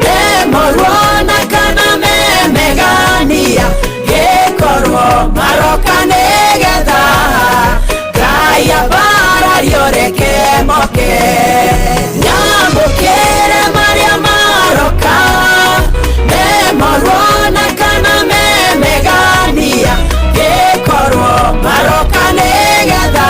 memorwo na kana memegania gĩkorwo maroka nĩgetha Ngai ambarario reke moke. Nyamũkĩre marĩa maroka memorwo na kana memegania gĩkorwo maroka nĩgetha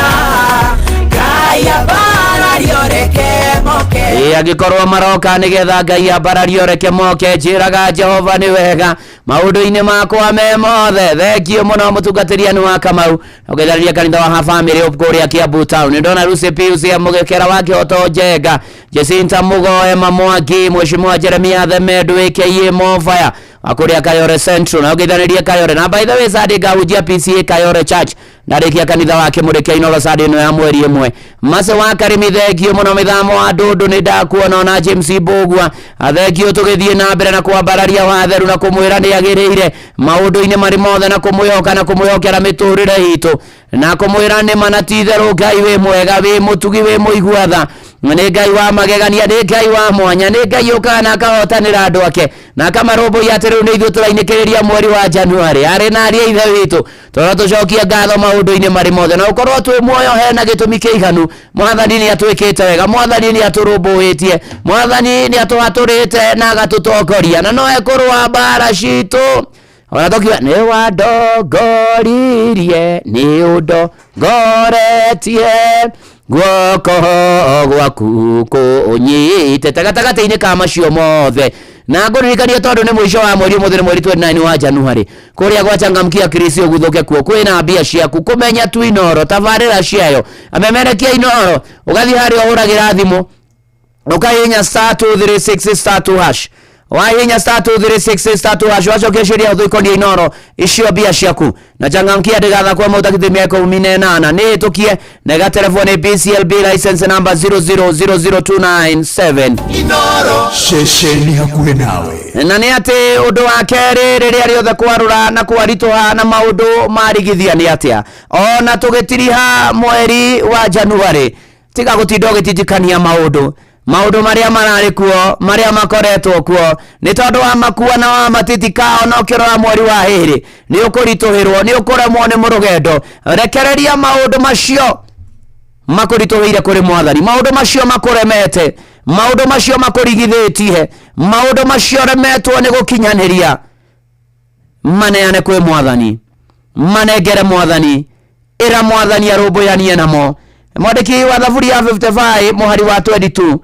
Ngai ambarario reke moke. Ĩ angĩkorwo maroka nĩgetha Ngai ambarario reke moke, njĩraga Jehova nĩ wega maũndũ-inĩ makwa me mothe. Thengio mũno mũtungatĩri wa Kamau ũgeithania kanitha wa family kũrĩa Kiambu town. Ndona Lucy Pius ya Mũgĩkera wa Kĩhoto Njenga, Jacinta Mugoe Mamwangi, Mheshimiwa Jeremia Themendu aka Mofaya wa kũrĩa Kayore Central, na ũgeithanĩrie Kayore. Na by the way Sunday ngahunjia PCA Kayore Church ndarĩkia kanitha wa Kĩmũrĩke Inoro Sunday ĩno ya mweri ĩmwe. Mace wa Karimi thengio mũno, mĩthamo wa Ndũndũ nĩ ndakuona, ona James Mbũgua thengio. Tũgĩthiĩ na mbere na kwambararia watheru na kũmwĩra nĩ agĩrĩire maũndũ-inĩ marĩ mothe na kũmwĩhoka na kũmwĩhokera mĩtũrĩre itũ na kũmwĩra nĩ ma na ti itherũ Ngai wĩ mwega, wĩ mũtugi, wĩ mũigua tha, nĩ Ngai wa magegania, nĩ Ngai wa mwanya, nĩ Ngai ũkaga na akahotanĩra andũ ake na akamarũmbũiya atĩ rĩu nĩ ithuĩ tũrainĩkĩrĩria mweri wa January. Arĩ na arĩ a ithe witũ tũrĩa tũcokia ngatho maũndũ-inĩ marĩ mothe na ũkorwo twĩ muoyo hena gĩtũmi kĩiganu. Mwathani nĩ atwĩkĩte wega, mwathani nĩ atũrũmbũĩtie, mwathani nĩ atũhatũrĩte na agatũtongoria na no ekũrũa mbara citũ. Ona tũkiuga nĩ wandongoririe, nĩ ũndongoretie, guoko gwaku kũnyitĩte gatagatĩ-inĩ ka macio mothe. Na ngũririkanie tondũ nĩ mũico wa mweri, ũmũthĩ nĩ mweri 29 wa January, kũrĩa gwa Changamkia Krisi ũguthũke kuo kwĩna mbia ciaku kũmenya tu Inoro tabarĩra ciayo amemerekia Inoro, ũgathiĩ harĩa ũhũragĩra thimũ ũkahihinya star 236 star 2 hash, wahihinya star 236 star 2 hash wacokia ciũria hũthũ ikoniĩ Inoro icio mbia ciaku na Changamkia ndĩgathakwo mũtakithĩ mĩaka 18 nĩ ĩtũkie na ĩgaterebwo nĩ BCLB license number 0000297. Inoro ceceni hakuhĩ nawe. Na nĩ atĩ ũndũ wa kerĩ rĩrĩa rĩothe kwarũra na kwaritũha na maũndũ marigithia nĩ atĩa ona tũgĩtiriha mweri wa January, tiga gũtinda ũgĩtitikania maũndũ maũndũ marĩa mararĩ kuo marĩa makoretwo kuo nĩ tondũ wa makua na wa matitika. Ona ũkĩrora mweri wa ĩrĩ nĩ ũkũritũhĩrwo, nĩ ũkũremwo nĩ mũrũgendo. Rekereria maũndũ macio makũritũhĩire kũrĩ mwathani, maũndũ macio makũremete, maũndũ macio makũrigithĩtie, maũndũ macio ũremetwo nĩ gũkinyanĩria, maneane kwĩ mwathani, manengere mwathani, ĩra mwathani arũmbũyanie namo. Mwandĩki wa thaburi ya 55 mũhari wa 22,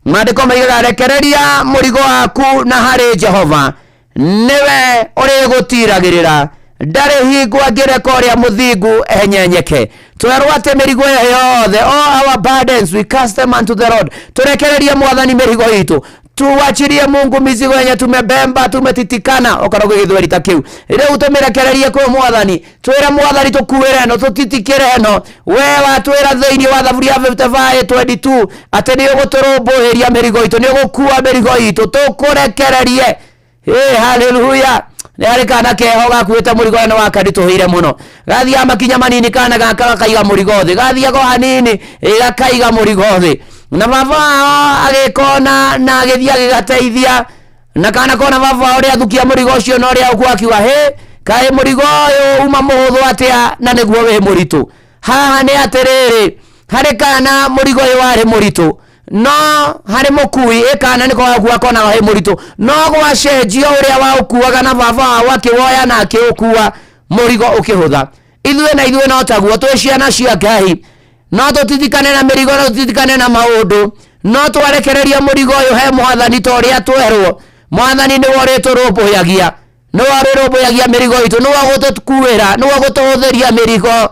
maandĩko maigaga rekereria mũrigo waku na harĩ Jehova nĩwe ũrĩgũtiragĩrĩra, ndarĩ hingo angĩreka ũrĩa mũthingu enyenyeke. Twerwo atĩ mĩrigo ĩyo yothe, all our burdens we cast them unto the Lord, tũrekererie mwathani mĩrigo itũ, tuachirie Mungu mizigo yenye tumebemba tumetitikana, okorwo gwĩ gĩthweri ta kĩu rĩu tũmĩrekererie kwĩ mwathani, twĩre mwathani tũkuĩre ĩno, tũtitikĩre ĩno. We watwĩra thĩinĩ wa thaburi ya 55:22 atĩ nĩ ũgũtũrũmbũĩria mĩrigo itũ, nĩ ũgũkua mĩrigo itũ, tũkũrekererie. Hey, haleluya. Nĩ harĩ kana keho gakuĩte mũrigo na wakaritũhĩire mũno, gathiaga makinya manini kana gaka gakaiga mũrigo thĩ, gathiaga o hanini gakaiga mũrigo thĩ, na baba wao agĩkona na agĩthiĩ agĩgateithia, na kana kona baba wao ũrĩa athukia mũrigo ũcio na ũrĩa ũkua akiuga hĩ kaĩ mũrigo ũyũ uma mũhũthũ atĩa na nĩguo wĩ mũritũ. Haha nĩ atĩrĩrĩ, harĩ kana mũrigo ũyũ warĩ mũritũ. No harĩ mũkui ĩkana nĩko gakua konaga wĩ mũritũ, no gwacenjio ũrĩa waũkuaga na baba wao akĩwoya na akĩũkua mũrigo ũkĩhũtha. Ithuĩ na ithuĩ no taguo twĩ ciana cia Ngai, no tũtitikane na mĩrigo, no tũtitikane na maũndũ, no twarekereria mũrigo ũyũ he Mwathani ta ũrĩa twerwo. Mwathani nĩwe ũrĩtũrũmbũyagia, nĩwe ũrĩrũmbũyagia mĩrigo itũ, nĩwe ũgũtũkuĩra, nĩwe ũgũtũhũthĩria mĩrigo.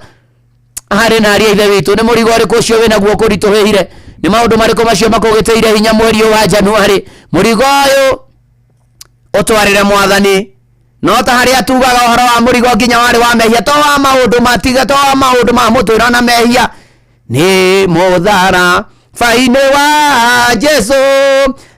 Harĩ na arĩa ithe witũ, nĩ mũrigo ũrĩkũ ũcio wĩnaguo ũkũritũhĩire? Nĩ maũndũ marĩkũ macio makũgĩtĩire hinya mweri ũyũ wa Januarĩ? Mũrigo ũyũ ũtwarĩre Mwathani. No ta harĩa tugaga ũhoro wa mũrigo nginya warĩ wa mehia, to wa maũndũ matiga, to wa maũndũ ma mũtũĩro na mehia. Nĩ mũthara bainĩ wa Jesu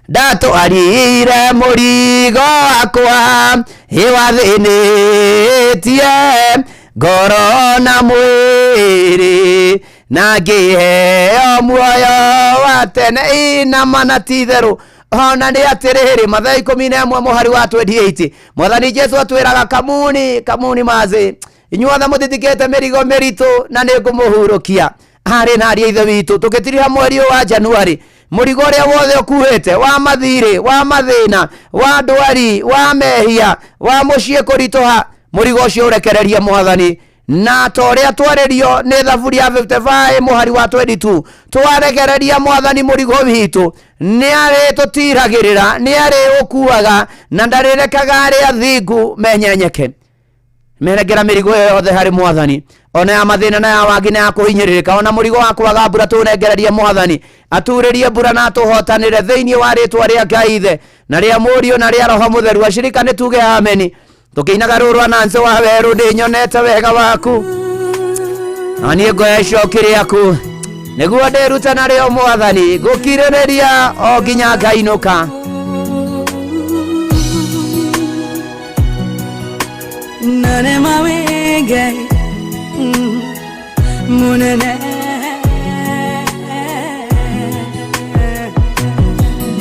ndatwarire mũrigo wakwa, ĩwathĩnĩtie ngoro na mwĩrĩ, na ngĩheo muoyo wa tene. Ina mana ti itherũ ona nĩ atĩrĩrĩ, Mathayo 11 mũhari wa 28, Mwathani Jesu atwĩraga kamuni kamuni mathĩ, inyuothe mũtitikĩte mĩrigo mĩritũ na nĩ ngũmũhurũkia. Harĩ na arĩa ithe witũ, tũgĩtiriha mweri ũyũ wa Januarĩ, mũrigo ũrĩa wothe ũkuĩte wa mathirĩ, wa mathĩna, wa ndwari, wa mehia, wa mũciĩ kũritũha, mũrigo ũcio ũrekererie Mwathani. Na ta ũrĩa twarĩrio nĩ Thaburi ya 55 mũhari wa 22, twarekereria Mwathani mũrigo witũ, nĩ arĩtũtiragĩrĩra, nĩ arĩũkuaga, na ndarĩrekaga arĩa athingu menyenyeke. Menengera mĩrigo ĩyo yothe harĩ Mwathani, ona ya mathĩna na ya wagi na ya kũhinyĩrĩrĩka, ona mũrigo wa kwaga mbura tũnengererie Mwathani, aturĩrie mbura na atũhotanĩre thĩinĩ wa rĩtwa rĩa Ngai Ithe na rĩa Mũriũ na rĩa Roho Mũtheru. Ashirika nĩ tuge ameni. Tũkĩinaga rũrũ rwa Nancy wa werũ, ndĩnyonete wega waku, na niĩ ngoya icoki rĩaku nĩguo ndĩrute narĩo Mwathani, ngũkirĩrĩria o nginya ngainũka. Nane mawenge munene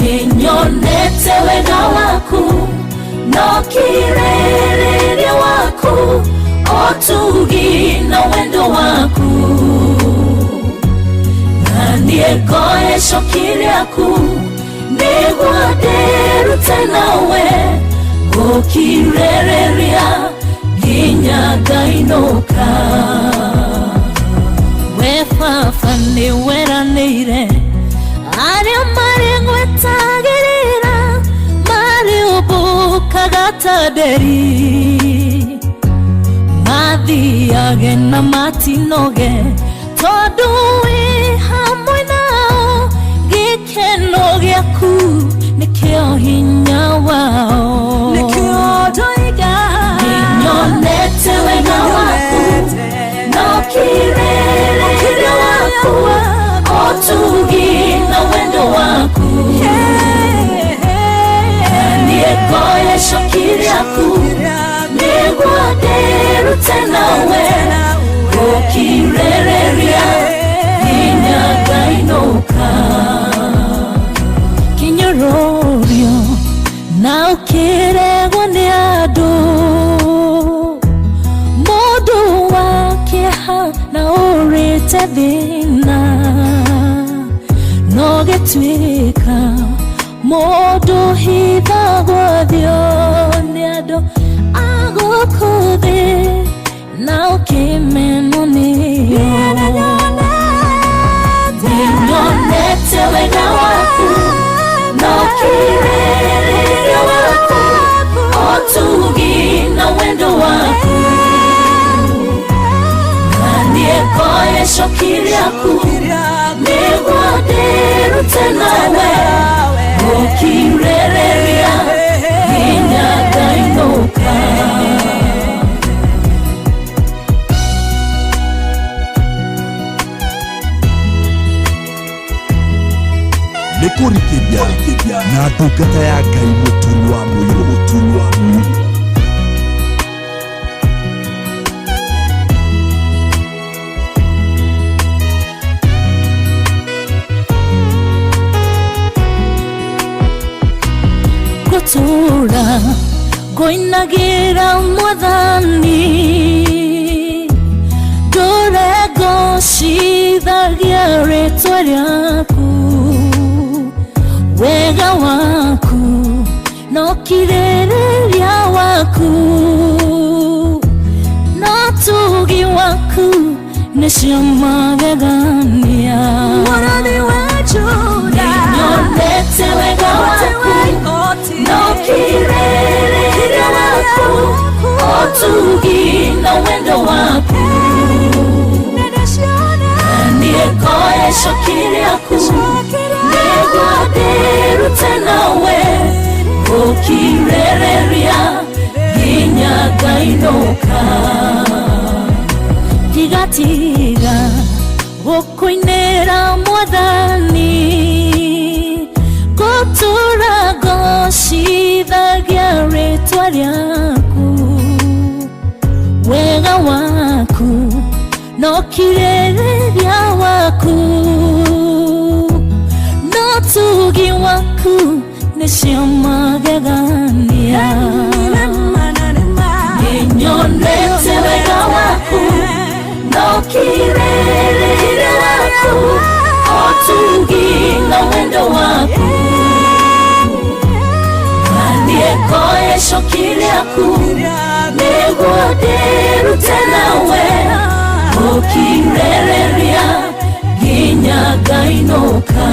Ninyonete wega waku no kirĩrĩria waku ũtugi na wendo waku, na niĩ ngoya icoki rĩaku nĩguo ndĩrute nawe gũkirĩrĩria nginya ngainũka. We baba nĩweranĩire arĩa marĩ gwetagĩrĩra marĩũmbũkaga ta nderi, mathiage na matinoge tondũ wĩ hamwe nao, gĩkeno gĩaku nĩkĩo hinya wao. Nĩkĩo ndoiga Nĩnyonete wega waku no kirĩrĩria waku ũtugi na wendo waku, niĩ ngoya icoki rĩaku nĩguo ndĩrute nawe gũkirĩrĩria nginya ngainũka. Kĩnyũrũrio na ũkĩregwo nĩ andũ, mũndũ wa kĩeha na ũrĩte thĩna, no gĩtuĩka mũndũ hithagwo thio nĩ andũ a gũkũ thĩ, na ũkĩmenwo nĩo. Nĩnyonete wega waku no kirĩrĩria waku ũtugi na wendo waku, na niĩ ngoya icoki rĩaku nĩguo ndĩrute nawe gũkirĩrĩria nginya ngainũka. Nĩ kũrikĩria na ndungata ya Ngai mũturi wa mũirũ, mũturi wa mũirũ. Gũtũũra ngũinagĩra Mwathani, ndũre ngocithagia rĩtwa rĩaku. No kirĩrĩria waku no tugi waku nĩcio magegania. Mũrũthi wa Juda, Nĩnyonete wega waku no kirĩrĩria waku ũtugi na wendo waku niĩkoe icoki rĩaku nĩguo ndĩrute nawe gũkirĩrĩria nginya ngainũka. Ndigatiga gũkũinĩra Mwathani, gũtũũra ngocithagia rĩtwa rĩaku, wega waku no kirĩrĩria waku no tugi waku nĩcio magegania. Nĩnyonete wega waku no kirĩrĩria waku ũtugi na wendo waku na niĩkoe icoki rĩaku nĩguo ndĩrute nawe gũkirĩrĩria nginya ngainũka.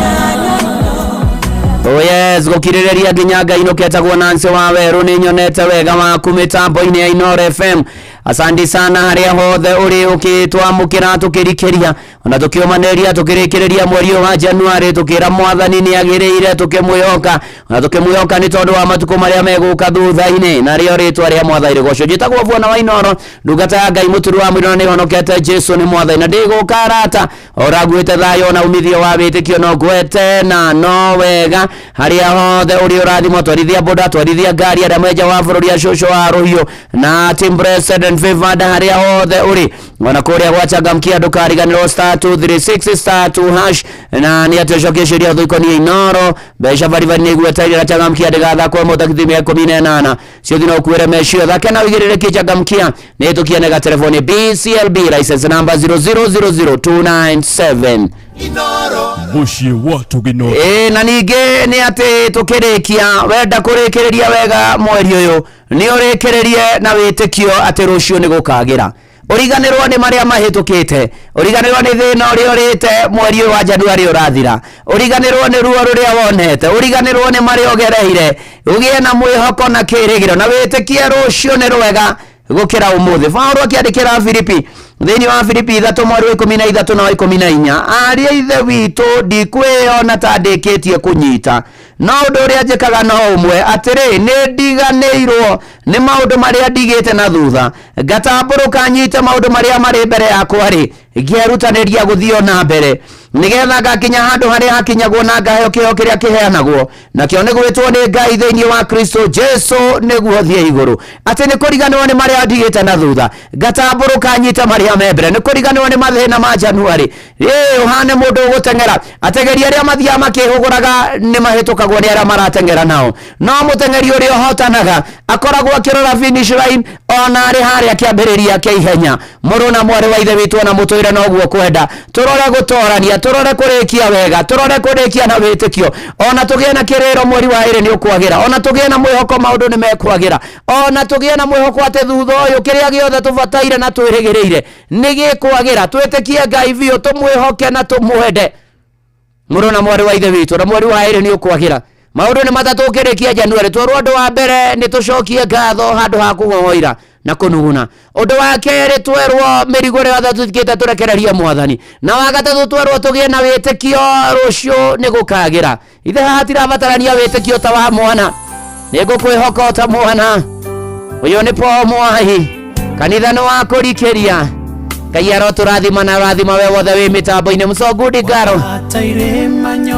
Oh yes, gũkirĩrĩria nginya ngainũka. Etagwo Nancy wa Werũ, nĩnyonete wega waku mĩtambo-inĩ ya Inooro FM. Asante sana harĩa hothe ũrĩ ũkĩtwamũkĩra tũkĩrikĩria ona tũkĩũmanĩria tũkĩrĩkĩrĩria mweri ũyũ wa January, tũkĩra Mwathani nĩ agĩrĩire, tũkĩmwĩhoka ona tũkĩmwĩhoka nĩ tondũ wa matukũ marĩa megũka thutha-inĩ, na rĩo rĩtwa rĩa Mwathani rĩgocwo. Njĩtagwo Bwana wa Inooro, ndungata ya Ngai mũturu wa mwĩrĩ, na nĩhonokete Jesu nĩ Mwathani, na ndĩgũka arata ũraguĩte thayũ na umithio wa wĩtĩkio no ngwete na no wega harĩa hothe ũrĩ ũrathimwo. Twarithia boda, twarithia ngari, arĩa menja wa bũrũri, acũcũ wa rũhiũ na team blessed and favored harĩa hothe ũrĩ, ona kũrĩa gwa changamkia ndũkariganĩrwo star 236 star 2 hash, na nĩ atĩ ũcokie ciũria thũikoniĩ Inooro mbeca baribari nĩ igweteire na changamkia ndĩgathakwo mũtakithimia 18 ciũthi no ũkuĩre mecio thake na ũigĩrĩrĩkie changamkia nĩ tũkiane gatelefoni BCLB license number 0000297. Mũciĩ wa Tũgĩno. Ĩĩ, na ningĩ nĩ atĩ tũkĩrĩkia, wenda kũrĩkĩrĩria wega mweri ũyũ nĩ ũrĩkĩrĩrie na wĩtĩkio atĩ rũciũ nĩ gũkagĩra. Ũriganĩrwo nĩ marĩa mahĩtũkĩte, ũriganĩrwo nĩ thĩna ũrĩa ũrĩte mweri ũyũ wa January ũrathira, ũriganĩrwo nĩ ruo rũrĩa wonete, ũriganĩrwo nĩ marĩa ũgereire, ũgĩe na mwĩhoko na kĩĩrĩgĩrĩro na wĩtĩkie rũciũ nĩ rwega gũkĩra ũmũthĩ. Paũlũ akĩandĩkĩra Filipi thĩinĩ wa Filipi 3 mweri wa 13 na wa 14, aria ithe witũ ndikwĩona ta ndĩkĩtie kũnyita, no ũndũ ũrĩa njĩkaga no ũmwe, atĩrĩ nĩ ndiganĩirwo nĩ maũndũ marĩa ndigĩte na thutha, ngatambũrũka nyite maũndũ marĩa marĩ mbere yakwa rĩ, ngĩerutanĩria gũthiĩ o na mbere nĩgetha ngakinya handũ harĩa hakinyagwo na ngaheo kĩheo kĩrĩa kĩheanagwo nakĩo nĩ gwĩtwo nĩ Ngai thĩinĩ wa Kristo Jesu nĩguo thiĩ igũrũ. Atĩ nĩ kũriganĩrwo nĩ marĩa ndigĩte na thutha, ngatambũrũka nyite marĩa me mbere, nĩ kũriganĩrwo nĩ mathĩna ma January. Ĩĩ, ũhane mũndũ ũgũteng'era, ateng'eri arĩa mathiaga makĩhũgũraga nĩ mahĩtũkagwo nĩ arĩa marateng'era nao, no mũteng'eri ũrĩa ũhotanaga akoragwo akĩrora finish line ona arĩ harĩa kĩambĩrĩria kĩa ihenya. Mũrũ na mwarĩ wa ithe witũ ona mũtũire noguo kwenda tũrore gũtorania, tũrore kũrĩkia wega, tũrore kũrĩkia na wĩtĩkio, ona tũgĩe na kĩrĩro mweri wa ĩrĩ nĩ ũkwagĩra, ona tũgĩe na mwĩhoko maũndũ nĩ mekwagĩra, ona tũgĩe na mwĩhoko atĩ thutha ũyũ kĩrĩa gĩothe tũbataire na twĩrĩgĩrĩire nĩ gĩkwagĩra. Twĩtĩkie Ngai biũ, tũmwĩhoke na tũmwende. Mũrũ na mwarĩ wa ithe witũ, na mweri wa ĩrĩ nĩ ũkwagĩra. Maũndũ nĩ matatũ ũkĩrĩkia January. Twerwo ũndũ wa mbere nĩ tũcokie ngatho handũ ha kũhohoira na kũnuguna. Ũndũ wa kerĩ twerwo mĩrigo ĩrĩa yothe tũthikĩte tũrekererie Mwathani, na wa gatatũ twerwo tũgĩe na wĩtĩkio rũciũ nĩ gũkagĩra. Ithe haha tirabatarania wĩtĩkio ta wa mwana, nĩ ngũkwĩhoka o ta mwana. Ũyũ nĩ Paul Mwahi, kanitha nĩ wa kũrikĩria. Ngai arotũrathima na rathima we wothe wĩ mĩtambo-inĩ. Mũcongudi Ngaro,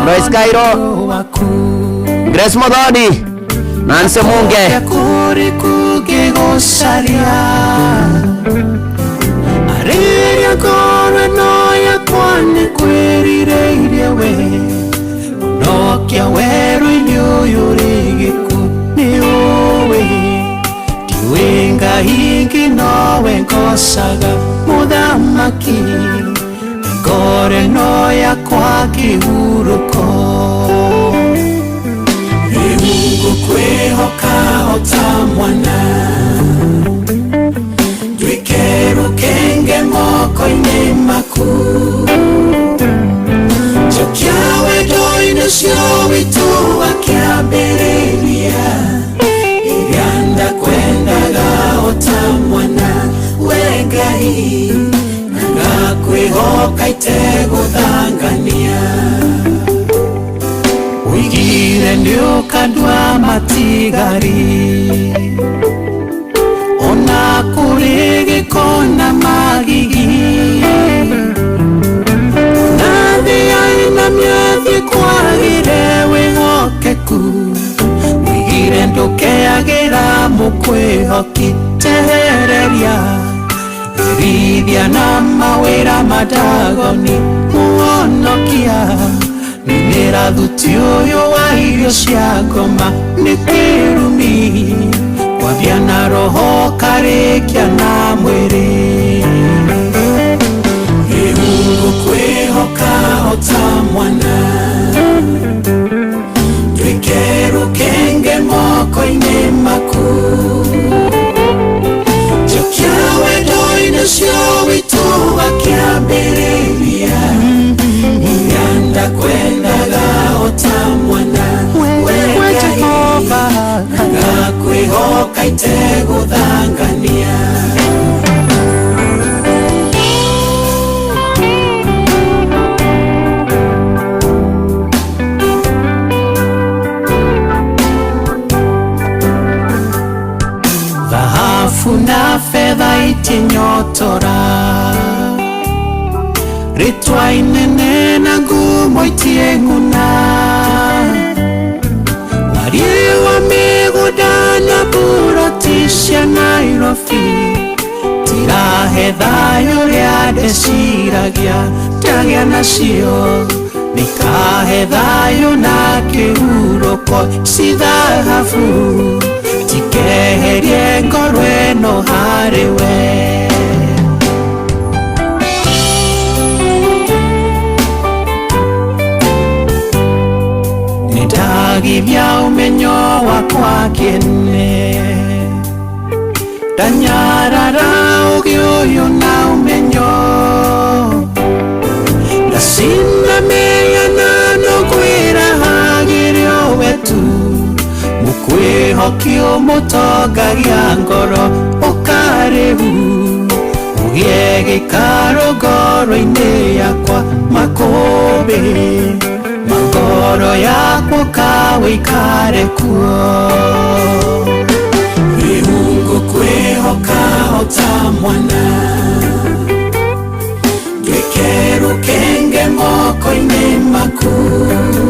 Royce Cairo, Grace Muthoni, Nancy Munge. Kuri kugigucaria arĩria ngoro ĩno yakwa nĩ kwĩrirĩirie we, ũnokia werũ-inĩ ũyũ rĩ gĩkuũ nĩ ũĩ, ndiũĩ Ngai ingĩ nowe ngocaga mũthamaki, ngoro ĩno yakwa kĩhurũko. Rĩu ngũkwĩhoka ota mwana Nduĩke rũkenge moko-inĩ maku Njokia wendo-inĩ ũcio witũ wa kĩambĩrĩria Iria ndakwendaga ota mwana we Ngai Na ngakwĩhoka itegũthangania Ũigire nĩũkandua matigari Ona kũrĩ gĩko na magigi Na thĩ na mĩathiĩ kwagĩre wĩhokeku Ũigire ndũkeagĩra mũkwĩhoki tehereria Rithia na mawĩra madagoni mũhonokia Nĩra thuti ũyũ wa irio cia ngoma nĩ kĩrumi Kwambia na roho karĩkia na mwĩrĩ Rĩu ngũkwĩhoka ota mwana Nduĩke rũkenge moko-inĩ maku Njokia wendo-inĩ ũcio witũ wa kĩambĩrĩria Iria ndakwendaga ota mwana we Ngai Na ngakwĩhoka itegũthangania Thahabu na fedha itinyotora Rĩtwa inene na ngumo itieng'una Wariĩ wa mĩgũnda na mburoti cia Nairobi Tirahe thayũ ũrĩa ndeciragia ndagĩa nacio Nĩkahe thayũ na kĩhurũko ci thahabu Tikeherie ngoro ĩno harĩ we Nĩndagithia ũmenyo wakwa kĩene Ndanyarara ũgĩ ũyũ na ũmenyo Ndacinda mĩhianano kwĩrahagĩrio we tu Mũkwĩhoki ũmũtongagia ngoro ũkarĩhu Ũgĩe gĩikaro ngoro-inĩ yakwa makũmbĩ Mangoro yakwa ũkawĩikare kuo Rĩu ngũkwĩhoka ota mwana Nduĩke rũkenge moko-inĩ maku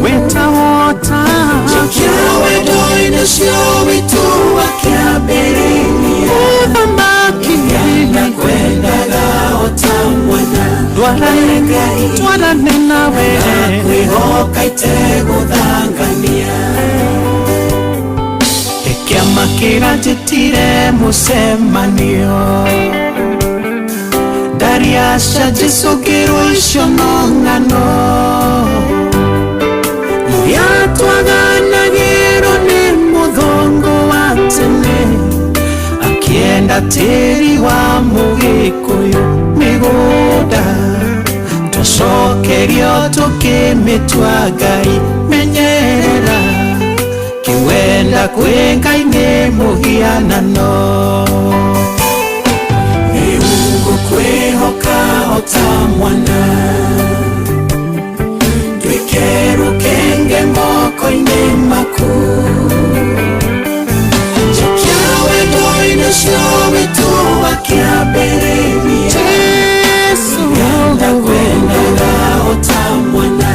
Wĩtawota Njokia wendo-inĩ ũcio witũ wa kĩambĩrĩria Ũthamaki Ndakwendaga ota mwana Twarane nawe Ngakwĩhoka itegũthangania Kĩama kĩranjĩtire mũcemanio Ndariaca Jesũ ngĩrwo icio no ng'ano Iria twaganagĩrwo nĩ mũthũngũ wa tene Akĩenda tĩri wa mũgĩkũyũ mĩgũnda Twacokerio tũkĩmĩtua Ngai menyerera Kĩwenda kwĩ Ngai nĩ mũhianano Rĩu ngũkwĩhoka ota mwana Nduĩke rũkenge moko-inĩ maku Njokia wendo-inĩ ũcio witũ wa kĩambĩrĩria Iria ndakwendaga ota mwana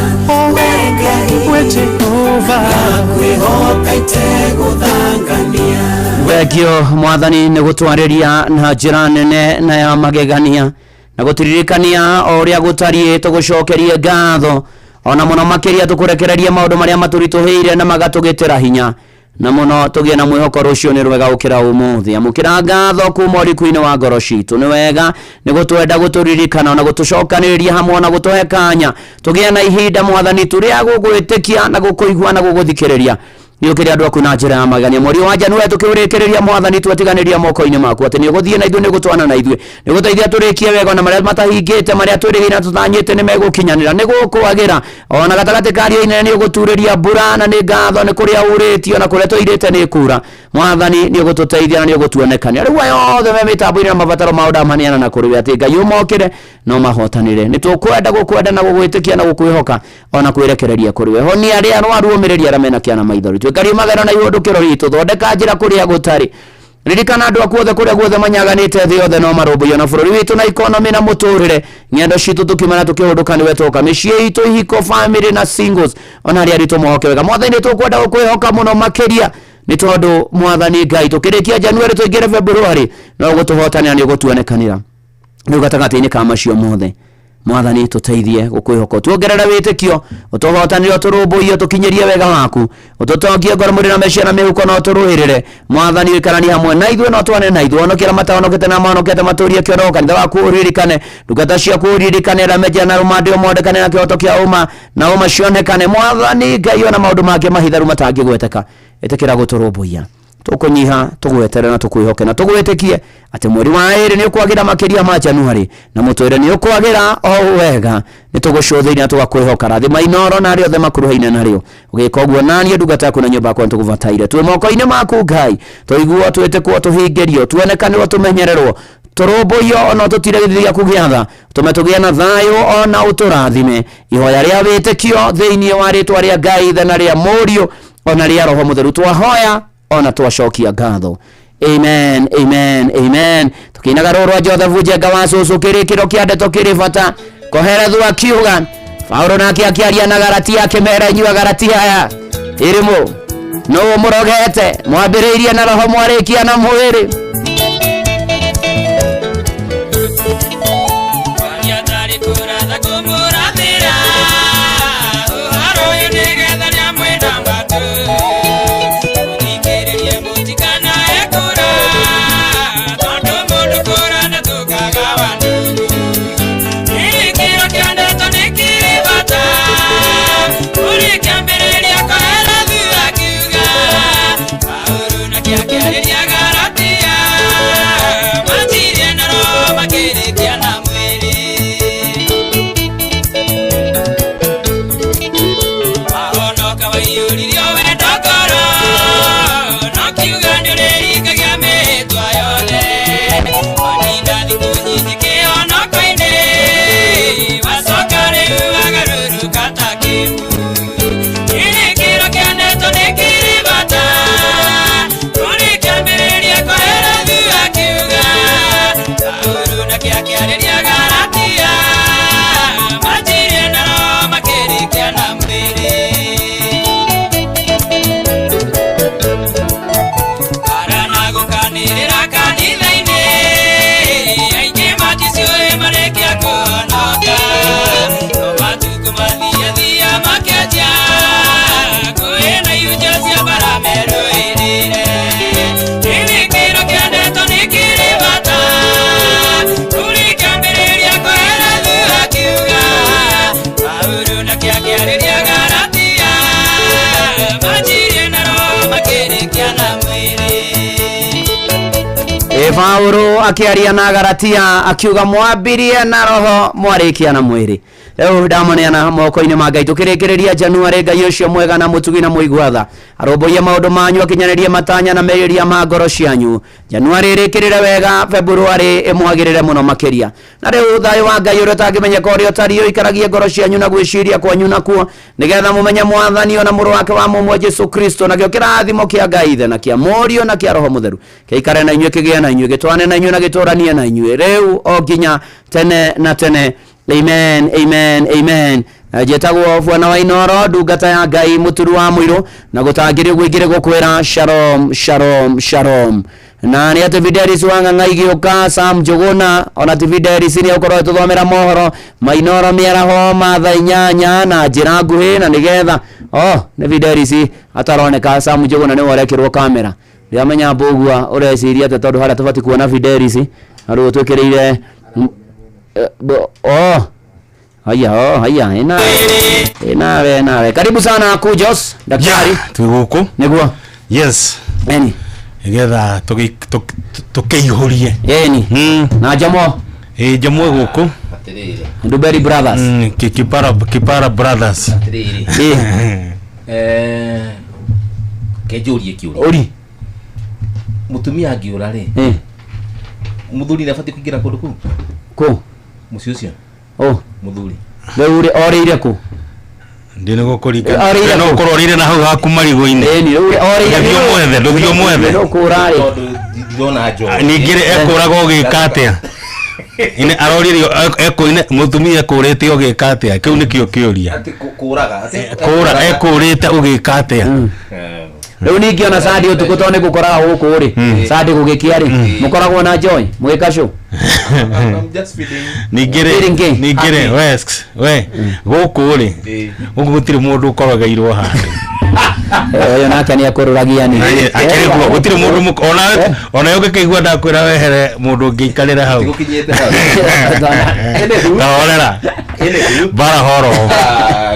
we Ngai We Jehova Ngakwĩhoka itegũthangania Thengio mwathani nĩ gũtwarĩria na njĩra nene na ya magegania na gũtũririkania o ũrĩa gũtariĩ tũgũcokerie ngatho ona mũno makĩria tũkũrekererie maũndũ marĩa matũritũhĩire na magatũgĩtĩra hinya na mũno tũgĩe na mwĩhoko rũciũ nĩ rwega gũkĩra ũmũthĩ amũkĩra ngatho kuma ũriku-inĩ wa ngoro citũ nĩ wega nĩ gũtwenda gũtũririkana ona gũtũcokanĩrĩria hamwe ona gũtũhe kanya tũgĩe na ihinda mwathani tũrĩa gũgwĩtĩkia na gũkũigua na gũgũthikĩrĩria Nĩ ũkĩrĩ andũ aku na njĩra ya magegania. Mweri wa Januari tũkĩũrĩkĩrĩria mwathani, twatiganĩria moko-inĩ maku atĩ nĩ ũgũthiĩ na ithuĩ, nĩ ũgũtwana na ithuĩ, nĩ ũgũteithia tũrĩkie wega, na marĩa matahingĩte, marĩa twĩrĩgĩire na tũtanyĩte nĩ megũkinyanĩra, nĩ gũkwagĩra. Ona gatagatĩ ka iria inene nĩ ũgũturĩria mbura, na nĩ ngatho nĩ kũrĩa urĩtio na kũrĩa tũirĩte nĩ kura. Mwathani nĩ ũgũtũteithia na nĩ ũgũtuonekania. Rĩu aya othe me mĩtambo-inĩ na mabataro mao ndamaneana na kũrĩ we atĩ Ngai ũmokĩre no mahotanĩre. Nĩ tũkwenda gũkwenda na gũgwĩtĩkia na gũkwĩhoka ona kwĩrekereria kũrĩ we. Honia arĩa arwaru, ũmĩrĩria arĩa mena kĩana maithori, tuĩkaria magero na ihũndũkĩro ritũ, thondeka njĩra kũrĩa gũtarĩ. Ririkana andũ aku othe kũrĩa guothe manyaganĩte thĩ yothe no marũmbũiyo na bũrũri witũ na ikonomi na mũtũrĩre. Ng'endo citũ tũkiuma na tũkĩhũndũka nĩwe twoka, mĩciĩ itũ, ihiko, family na singles, ona arĩa aritũ mohoke wega. Mwathani nĩ tũkwenda gũkwĩhoka mũno makĩria, nĩ tondũ mwathani Ngai tũkĩrĩkia January tũingĩre February no ũgũtũhotanĩra, nĩ ũgũtuonekanĩra. Rĩu gatagatĩ-inĩ ka macio mothe, mwathani tũteithie gũkwĩhoka, tuongerere wĩtĩkio, ũtũhotanĩre, ũtũrũmbũiye, ũtũkinyĩrie wega waku, ũtũtongie ngoro, mwĩrĩ na meciria na mĩhuko, na ũtũrũĩrĩre. Mwathani ũikaranie hamwe na ithuĩ na ũtwane na ithuĩ, honokia arĩa matahonokete na mahonokete matũrie kĩoro. Kanitha waku ũririkane, ndungata ciaku ũririkane, arĩa menjera na rũmande ũmondekane na kĩhoto kĩa ũma na ũma cionekane. Mwathani Ngai, ona maũndũ mangĩ mahitharu matangĩgweteka, ĩtĩkĩra gũtũrũmbũiya. Tũkũnyiha tũgwetere na tũkwĩhoke na tũgwĩtĩkie atĩ mweri wa ĩrĩ nĩ ũkwagĩra makĩria ma Januari, na mũtwĩre nĩ ũkwagĩra o wega. Nĩ tũgũcũthĩirie na tũgakwĩhoka. Rathima Inooro na arĩa othe makuruhaine narĩo. Ũgĩka ũguo, naniĩ ndungata yaku na nyũmba yakwa nĩtũgũbataire. Twĩ moko-inĩ maku Ngai, tũiguo, twĩtĩkwo, tũhingĩrio, tuonekanĩrwo, tũmenyererwo, tũrũmbũiyo, ona ũtũtire gĩthithi gĩaku gĩa tha, tũme tũgĩe na thayũ, ona ũtũrathime. Ihoya rĩa wĩtĩkio thĩinĩ wa rĩtwa rĩa Ngai Ithe na rĩa Mũriũ ona rĩa Roho Mũtheru twahoya ona twacokia ngatho. Amen, amen, amen. Tukinaga rũrũ rwa Joseph Njenga wa cũcũ, kĩrĩkĩro kĩa ndeto kĩrĩ bata. Koherethu akiuga Paulo nake akĩaria na Galatia akĩmera, inyuĩ Galatia aya irimũ, nũ mũrogete? Mwambĩrĩirie na roho, mwarĩkia na mwĩrĩ. Paulo akĩaria na Galatia akiuga mwambirie na roho, mwarĩkia na mwĩrĩ. Rĩu ndamoneana moko-inĩ ma Ngai. Tũkĩrĩkĩrĩria Januari, Ngai ũcio mwega na mũtugi na mũigua tha arũmbũiye maũndũ manyu, akinyanĩrie matanya na merirĩria ma ngoro cianyu. Januari ĩrĩkĩrĩre wega, Februari ĩmwagĩrĩre mũno makĩria. Na rĩu thayũ wa Ngai ũrĩa ũtangĩmenyeka ũrĩa ũtariĩ ũikaragie ngoro cianyu na gwĩciria kwanyu nakuo, nĩgetha mũmenye Mwathani ona mũrũ wake wa mũmwe Jesu Kristo. Nakĩo kĩrathimo kĩa Ngai Ithe na kĩa Mũriũ na kĩa Roho Mũtheru kĩikare na inyuĩ, kĩgĩe na inyuĩ, gĩtwane na inyuĩ na gĩtũranie na inyuĩ rĩu o nginya tene na tene. Amen, amen, amen. Njĩtagwo Bwana wa Inooro, ndungata ya Ngai, mũturu wa mũirũ, na gũtangĩrĩ ũguo ingĩrĩ gũkwĩra shalom, shalom, shalom. Na nĩ atĩ Fidelis wa Ng'ang'a igĩũka, Sam Njũgũna, ona ti Fidelis nĩ egũkorwo agĩtũthomera mohoro ma Inooro mĩaraho ma thaa 8 na njĩra nguhĩ, na nĩgetha oh nĩ Fidelis ataroneka. Sam Njũgũna nĩwe ũrekĩrwo kamera. Ndiramenya mbũgua ũreciria atĩa, tondũ harĩa tũbatiĩ kuona Fidelis na rĩu ũtwĩkĩrĩire oh. Haya, oh, haya, ina inawe nawe. Karibu sana Kujos, daktari. Twĩ gũkũ nĩguo. Yes. Eni. Nĩgetha tũkĩihũrie. Eni. Na Jomo. Ĩ Jomo gũkũ. Nduberi Brothers. Kipara Kipara Brothers. Atĩrĩrĩ. Eh. Kenjũrie kĩũria. Ũri. Mũtumia angĩũra rĩ. Mũthuri nĩ abatiĩ kũingĩra kũndũ kũu? Kũ? Mũciĩ ũcio. Oh. Mũthuri. Rĩu rĩ orĩire kũ? Ndĩ nĩ gũkũringana. Orĩire No kũ? ũkorwo orĩire na hau haku marigũ-inĩ. Ĩni, rĩu orĩire. Ndũthiĩ ũmwethe, ndũthiĩ ũmwethe. Nĩ ũkũra rĩ. Tondũ ndirona njohi. Ningĩ rĩ ekũraga ũgĩka atĩa? Ine aroririo ekũine mũtumia ekũrĩte ũgĩka atĩa? Kĩu nĩkĩo kĩũria. Atĩ kũraga. Atĩ Kũra ekũrĩte ũgĩka atĩa? Rĩu ningĩ ona Sunday ũtukũ tondũ nĩ gũkoraga gũkũ rĩ. Sunday gũgĩkĩa rĩ. Mũkoragwo na joy, mũgĩka show. Ningĩ rĩ ningĩ rĩ we we gũkũ rĩ gũkũ gũtirĩ mũndũ ũkorogeirwo handũ. Ũyũ nake nĩ akũrũragia nĩ. Akĩrĩ guo gũtirĩ mũndũ onawe onawe ũngĩkĩigua ndakwĩra wehere mũndũ ũngĩikarĩra hau. Gũkinyĩte hau. Tahorera. Bara horo.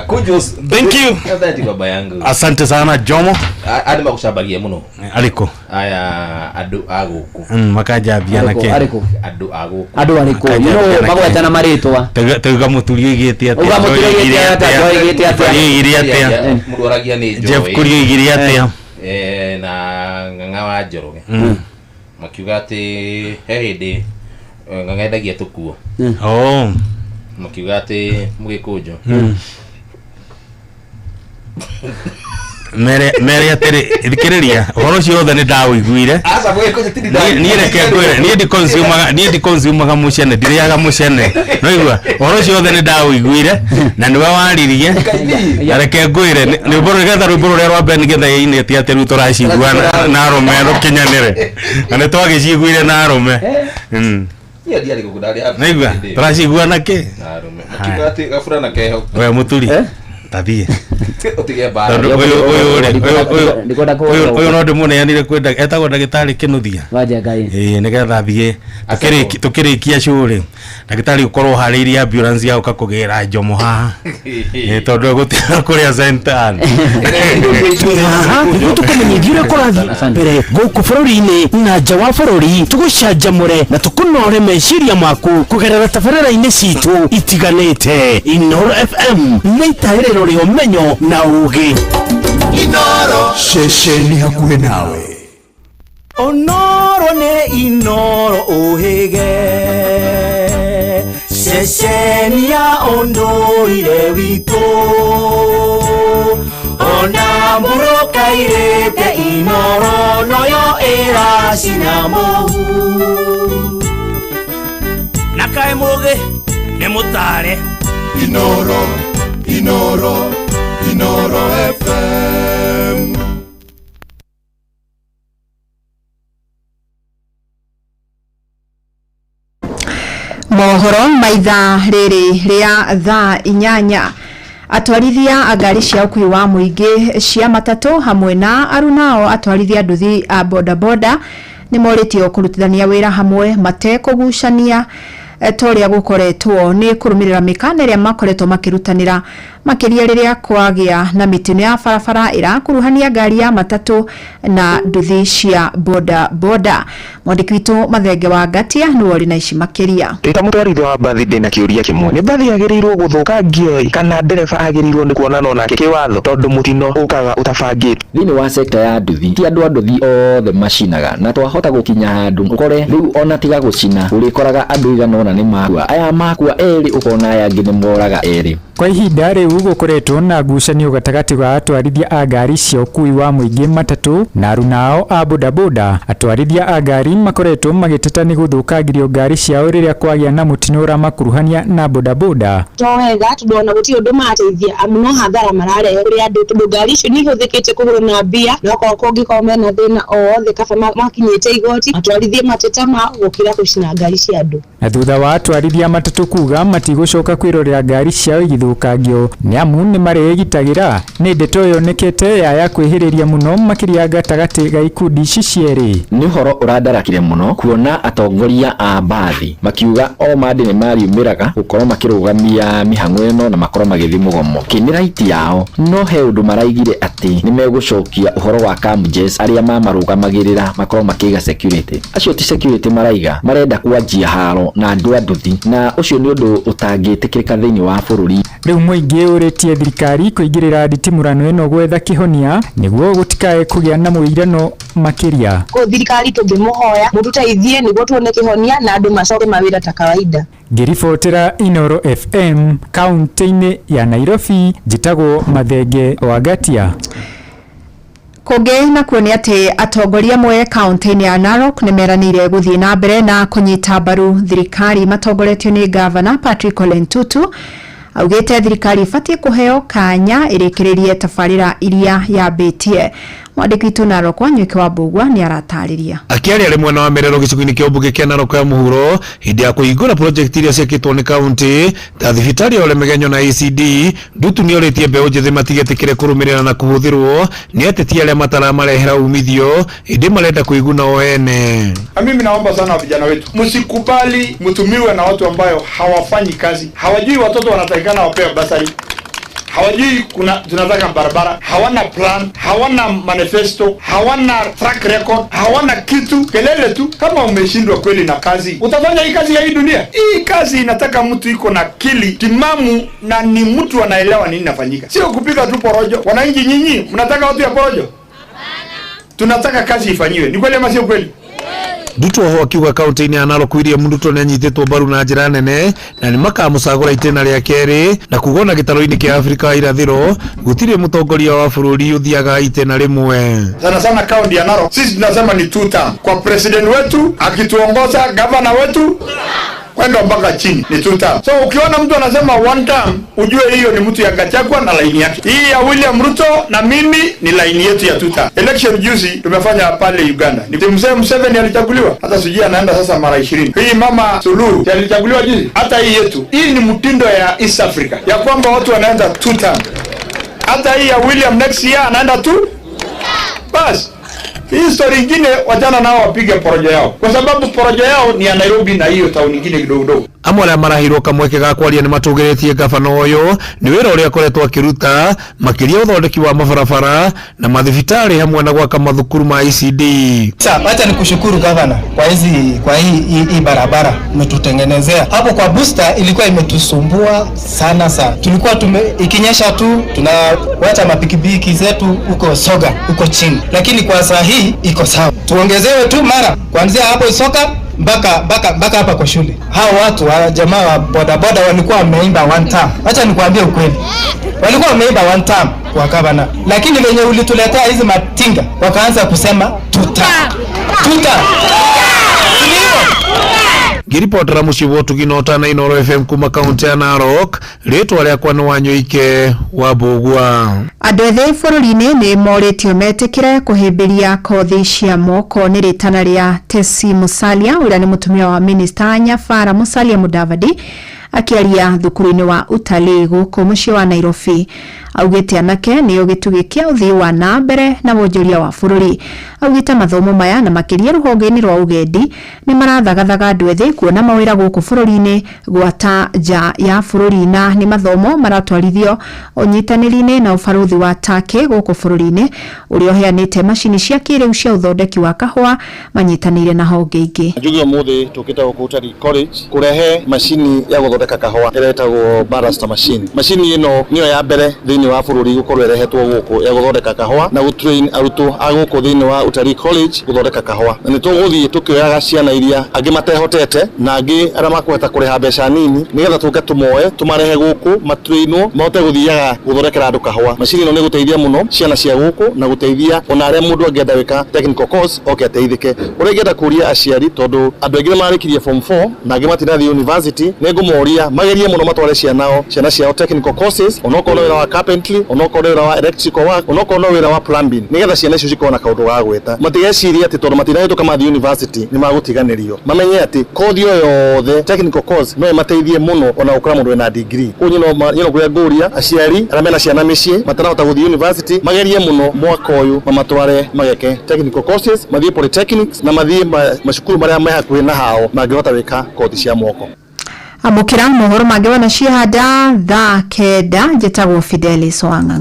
Kujos. Thank you. Asante baba yangu. Asante sana Jomo. Andũ magũcambagia mũno. Arĩkũ? Aya andũ a gũkũ. Makanjambia na kĩ? Arĩkũ? Andũ a gũkũ. Andũ arĩkũ? You know magwetana marĩtwa. Tauga mũturi oigĩte atĩa? Uga mũturi oigĩte atĩa? Joy oigĩte atĩa? Joy oigire atĩa? Mũndũ aragia nĩ Joy. Jeff Kuria oigire atĩa? Na Ng'ang'a wa Njoroge. Makiuga atĩ he hĩndĩ Ng'ang'a endagia tũkuo. Oh. Makiuga atĩ mũgĩkũnjo. Mere mere atĩrĩ thikĩrĩria ũhoro ũcio wothe nĩ ndaũiguire. Aca mũgĩkũnjo ti Niĩ reke ngwĩre niĩ ndiconsumaga niĩ ndiconsumaga mũcene ndirĩaga mũcene noigua ũhoro ũcio wothe nĩ ndaũiguire na nĩwe waririe na reke ngwĩre rwĩmbo nĩgetha rwĩmbo rũrĩa rwa mbere nĩgetha ĩinĩte atĩ rĩu tũracigua na arũme rũkinyanĩre na nĩ twagĩciguire na arũme. Niĩ ndiarĩ gũkũ ndarĩ Naigua tũracigua na kĩ Na arũme. Makiuga atĩ gabura na keho. we mũturi tathiĩ Ũtige mbara. tondũ ũyũ ũyũ rĩ ũyũ ũyũ no ndĩmũneanire kwĩ etagwo ndagĩtarĩ Kĩnuthia. Ĩĩ nĩgetha thiĩ tũkĩrĩkia show rĩ ndagĩtarĩ ũkorwo ũharĩirie ambulance ya gũka kũgĩra Jomo haha. Ĩĩ tondũ egũtiga kũrĩa St. Anne. Twĩ haha nĩguo tũkũmenyithie ũrĩa kũrathiĩ mbere gũkũ bũrũri-inĩ na nja wa bũrũri tũgũcanjamũre na tũkũnore meciria maku kũgerera tabarĩra-inĩ citũ itiganĩte. Inooro FM nĩ itaĩrĩro rĩa ũmenyo na ũgĩ. Inoro ceceni hakuhĩ nawe. Onoro nĩ Inoro ũhĩge ceceni ya ũndũire witũ ona mbũrũka irĩte Inoro noyo ĩracina mũhu na kaĩ mũgĩ nĩ mũtare. Inoro Inoro Inoro FM. Mohoro maitha rĩrĩ rĩa thaa 8. Atwarithia a ngari cia ũkuui wa mũingĩ cia matatũ hamwe na arunao atwarithia nduthi a bodaboda nĩ morĩtio kũrutithania wĩra hamwe matekũgucania ta ũrĩa gũkoretwo nĩ kũrũmĩrĩra mĩkana ĩrĩa makoretwo makĩrutanĩra makĩria rĩrĩa kwagĩa na mĩtino ya barabara ĩrakuruhania ngari ya matatũ na nduthi cia boda boda. Mwandĩki witũ Mathenge wa Ngatia nĩwe ũrĩ na ici makĩria. Ndĩ mũtwarithia wa mbathi ndĩna kĩũria kĩmwe, nĩ mbathi yagĩrĩirwo gũthũkangio kana ndereba agĩrĩirwo nĩ kuonana onake kĩwatho tondũ mũtino ũkaga ũtabangĩtwo? Thĩinĩ wa sekta ya nduthi ti andũ a nduthi othe macinaga na twahota gũkinya handũ ũkore rĩu ona tiga gũcina ũrĩkoraga andũ igana ũna nĩ makua, aya makua erĩ ũkona aya angĩ nĩ moraga erĩ. Kwa ihinda rĩu gũkoretwo na ngucanio gatagatĩ ga atwarithia a ngari cia ũkuui wa mũingĩ matatũ na arunao a bodaboda. Atwarithia a ngari makoretwo magĩteta nĩ gũthũkangĩrio ngari ciao rĩrĩa kwagĩa na mũtino ũramakuruhania na bodaboda. To wega tondũ ona gũtirĩ ũndũ marateithia amu no hathara mararehe kũrĩ andũ tondũ ngari icio nĩ ihũthĩkĩte kũgũrwo na mbia na okorwo kũngĩkorwo mena thĩna o wothe kaba makinyĩte igoti matwarithie mateta mao gũkĩra gũcina ngari cia andũ. Na thutha wa atwarithia matatũ kuga matigũcoka kwĩrorera ngari ciao igĩthũkangio gũthũkangio nĩ amu nĩ marĩĩgitagĩra. Nĩ ndeto yonekete ya kwĩhĩrĩria mũno makĩria gatagatĩ ga ikundi ici cierĩ. Nĩ ũhoro ũrandarakire mũno kuona atongoria a mbathi makiuga o mandĩ nĩ mariumĩraga gũkorwo makĩrũgamia mĩhang'o ĩno na makorwo magĩthiĩ mũgomo. Kĩ nĩ right yao, no he ũndũ maraigire atĩ nĩ megũcokia ũhoro wa Kamjes arĩa mamarũgamagĩrĩra makorwo makĩiga security. Acio ti security maraiga, marenda kwanjia haro na andũ a nduthi, na ũcio nĩ ũndũ ũtangĩtĩkĩrĩka thĩinĩ wa bũrũri. Rĩu mũingĩ ũrĩtie thirikari kũingĩrĩra nditimũrano ĩno gwetha kĩhonia nĩguo gũtikae kũgĩa na mũirano makĩria. Ko thirikari tũngĩmũhoya mũtũteithie nĩguo tuone kĩhonia na andũ macoke mawĩra ta kawaida. Ngĩribotera Inooro FM kaunti-inĩ ya Nairobi, njĩtagwo Mathenge wa Ngatia. Kũngĩ nakuo nĩ atĩ atongoria amwe kaunti-inĩ ya Narok nĩ meranĩire gũthiĩ na mbere na kũnyita mbaru thirikari matongoretio nĩ gavana Patrick Ole Ntutu. Augĩte thirikari ĩbatiĩ kũheo kanya ĩrĩkĩrĩrie tabarĩra iria yambĩtie. Mwandĩki witũ Narok Wanyoike wa Mbũgua nĩ aratarĩria. Akĩaria arĩ mwena wa Merero gĩcigo-inĩ kĩa ũmbunge kĩa Narok ya mũhuro hĩndĩ ya kũhingũra project iria ciakĩtwo nĩ kaunti ta thibitarĩ ya Olemegenyo na ACD, Ndutu nĩorĩtie mbeũ njĩthĩ matigetĩkĩre kũrũmĩrĩra na kũhũthĩrwo nĩ ateti arĩa mataramarehera umithio ĩndĩ marenda kwĩguna o ene. Na mimi naomba sana vijana wetu, msikubali mtumiwe na watu ambayo hawafanyi kazi, hawajui watoto wanatakikana wapewe basari, hawajui kuna tunataka barabara, hawana plan, hawana manifesto, hawana track record, hawana kitu, kelele tu. Kama umeshindwa kweli na kazi, utafanya hii kazi ya hii dunia? Hii kazi inataka mtu iko na akili timamu na ni mtu anaelewa nini nafanyika, sio kupiga tu porojo. Wananchi nyinyi mnataka watu ya porojo? Tunataka kazi ifanyiwe. Ni kweli ama sio kweli? Ndutu oho akiuga kaunti-inĩ ya Narok William Ruto nĩanyitĩtwo mbaru na njĩra nene na nĩmakamũcagũra itĩna rĩa kerĩ na kuga ona gĩtarũ-inĩ kĩa Afrika ya irathĩro gũtirĩ mũtongoria wa bũrũri ũthiaga itĩna rĩmwe. Sana sana kaunti ya Narok sisi tunasema ni two term. Kwa president wetu akituongoza, gavana wetu kwenda mpaka chini ni two term. So ukiona mtu anasema one term, ujue hiyo ni mtu ya Gachagua na laini yake. Hii ya William Ruto na mimi ni laini yetu ya two term. Election juzi tumefanya pale Uganda. Ni mzee Museveni alichaguliwa, hata sijui anaenda sasa mara 20. Hii mama Suluhu si alichaguliwa juzi, hata hii yetu. Hii ni mtindo ya East Africa ya kwamba watu wanaenda two term. Hata hii ya William next year anaenda tu bas. Hii story ingine wachana nao wapige porojo yao, kwa sababu porojo yao ni ya Nairobi na hiyo town ingine kidogo kidogo. Amwe arĩa maraheirwo kamweke ga kwaria nĩ matũgĩrĩtie gavana ũyũ nĩ wĩra ũrĩa akoretwo akĩruta makĩria ũthondeki wa mabarabara na mathibitarĩ hamwe na gwaka mathukuru ma ECD. Acha nikushukuru gavana kwa hizi kwa hii barabara umetutengenezea. Hapo kwa booster ilikuwa imetusumbua sana sana. Tulikuwa ikinyesha tu tunawacha mapikipiki zetu huko Soga huko chini. Lakini kwa saa hii iko sawa. Tuongezewe tu mara kuanzia hapo Isoka mpaka hapa kwa shule. Hao watu wa jamaa wa bodaboda walikuwa wameimba one term. Acha nikwambie ukweli. Walikuwa wameimba one term kwa gavana. Lakini venye ulituletea hizi matinga wakaanza kusema tuta. Tuta. Ngĩribotera mũciĩ wa ũtugi na ũtana Inooro FM kuma kaunti ya Narok, rĩtwa rĩakwa nĩ Wanyoike wa Mbũgua. Andũ ethĩ bũrũri-inĩ nĩ morĩtio metĩkĩre kũhĩmbĩria kothi cia moko. Nĩ rĩtana rĩa Tesi Musalia ũrĩa nĩ mũtumia wa minista Nyabara Musalia Mudavadi akĩaria thukuru-inĩ wa utalii gũkũ mũciĩ wa Nairobi. Augĩte anake nĩo gĩtugĩ kĩa ũthii wa na mbere na wonjoria wa bũrũri. Augĩte mathomo maya na makĩria rũhonge-inĩ rwa ũgendi nĩ marathagathaga andũ ethĩ kuona mawĩra gũkũ bũrũri-inĩ gwata nja ya bũrũri, na nĩ mathomo maratwarithio ũnyitanĩri-inĩ na ũbarũthi wa Turkey gũkũ bũrũri-inĩ ũrĩa ũheanĩte macini cia kĩrĩu cia ũthondeki wa kahũa manyitanĩire na honge ingĩ. Njuge ũmũthĩ tũkĩte gũkũ Utalii College kũrehe macini ya gũthondeka kahũa ĩretagwo barista machine. Macini ĩno nĩyo ya mbere thĩinĩ wa bũrũri gũkorwo ĩrehetwo gũkũ ya gũthondeka kahũa na gũtrain arutwo a gũkũ thĩinĩ wa Utalii College gũthondeka kahũa. Na nĩ tũgũthiĩ tũkĩoyaga ciana iria angĩ matehotete na angĩ arĩa makũhota kũrĩha mbeca nini nĩgetha tũke tũmoe tũmarehe gũkũ matrainwo mahote gũthiaga gũthondekera andũ kahũa. Macini ĩno nĩ gũteithia mũno ciana cia gũkũ na gũteithia ona arĩa mũndũ angĩenda gwĩka technical course oke ateithĩke. Ũrĩa ingĩenda kũria aciari tondũ andũ aingĩ nĩmarĩkirie form 4 na angĩ matinathiĩ university, nĩ ngũmoria magerie mũno matware ciana ciao technical courses onokorwo nĩ wĩra wa carpenter. carpentry, onokorwo nĩ wĩra wa electrical work, onokorwo no wĩra wa plumbing, nĩgetha ciana icio cikorwo na kaũndũ ga gwĩta. Matigecirie atĩ tondũ matinahĩtũka mathiĩ university nĩ magũtiganĩrio. Mamenye atĩ kothi o yothe, technical course, no ĩmateithie mũno ona gũkora mũndũ wĩna degree. Koguo nyino kũrĩa ngũria aciari arĩa mena ciana mĩciĩ matarahota gũthiĩ university, magerie mũno mwaka ũyũ mamatware mageke technical courses, mathiĩ polytechnics na mathiĩ macukuru marĩa me hakuhĩ na hao mangĩhota gwĩka kothi cia moko. Amũkĩra mohoro mangĩ wona ciehanda thaa 9. Njĩtagwo Fidelis Wang'a.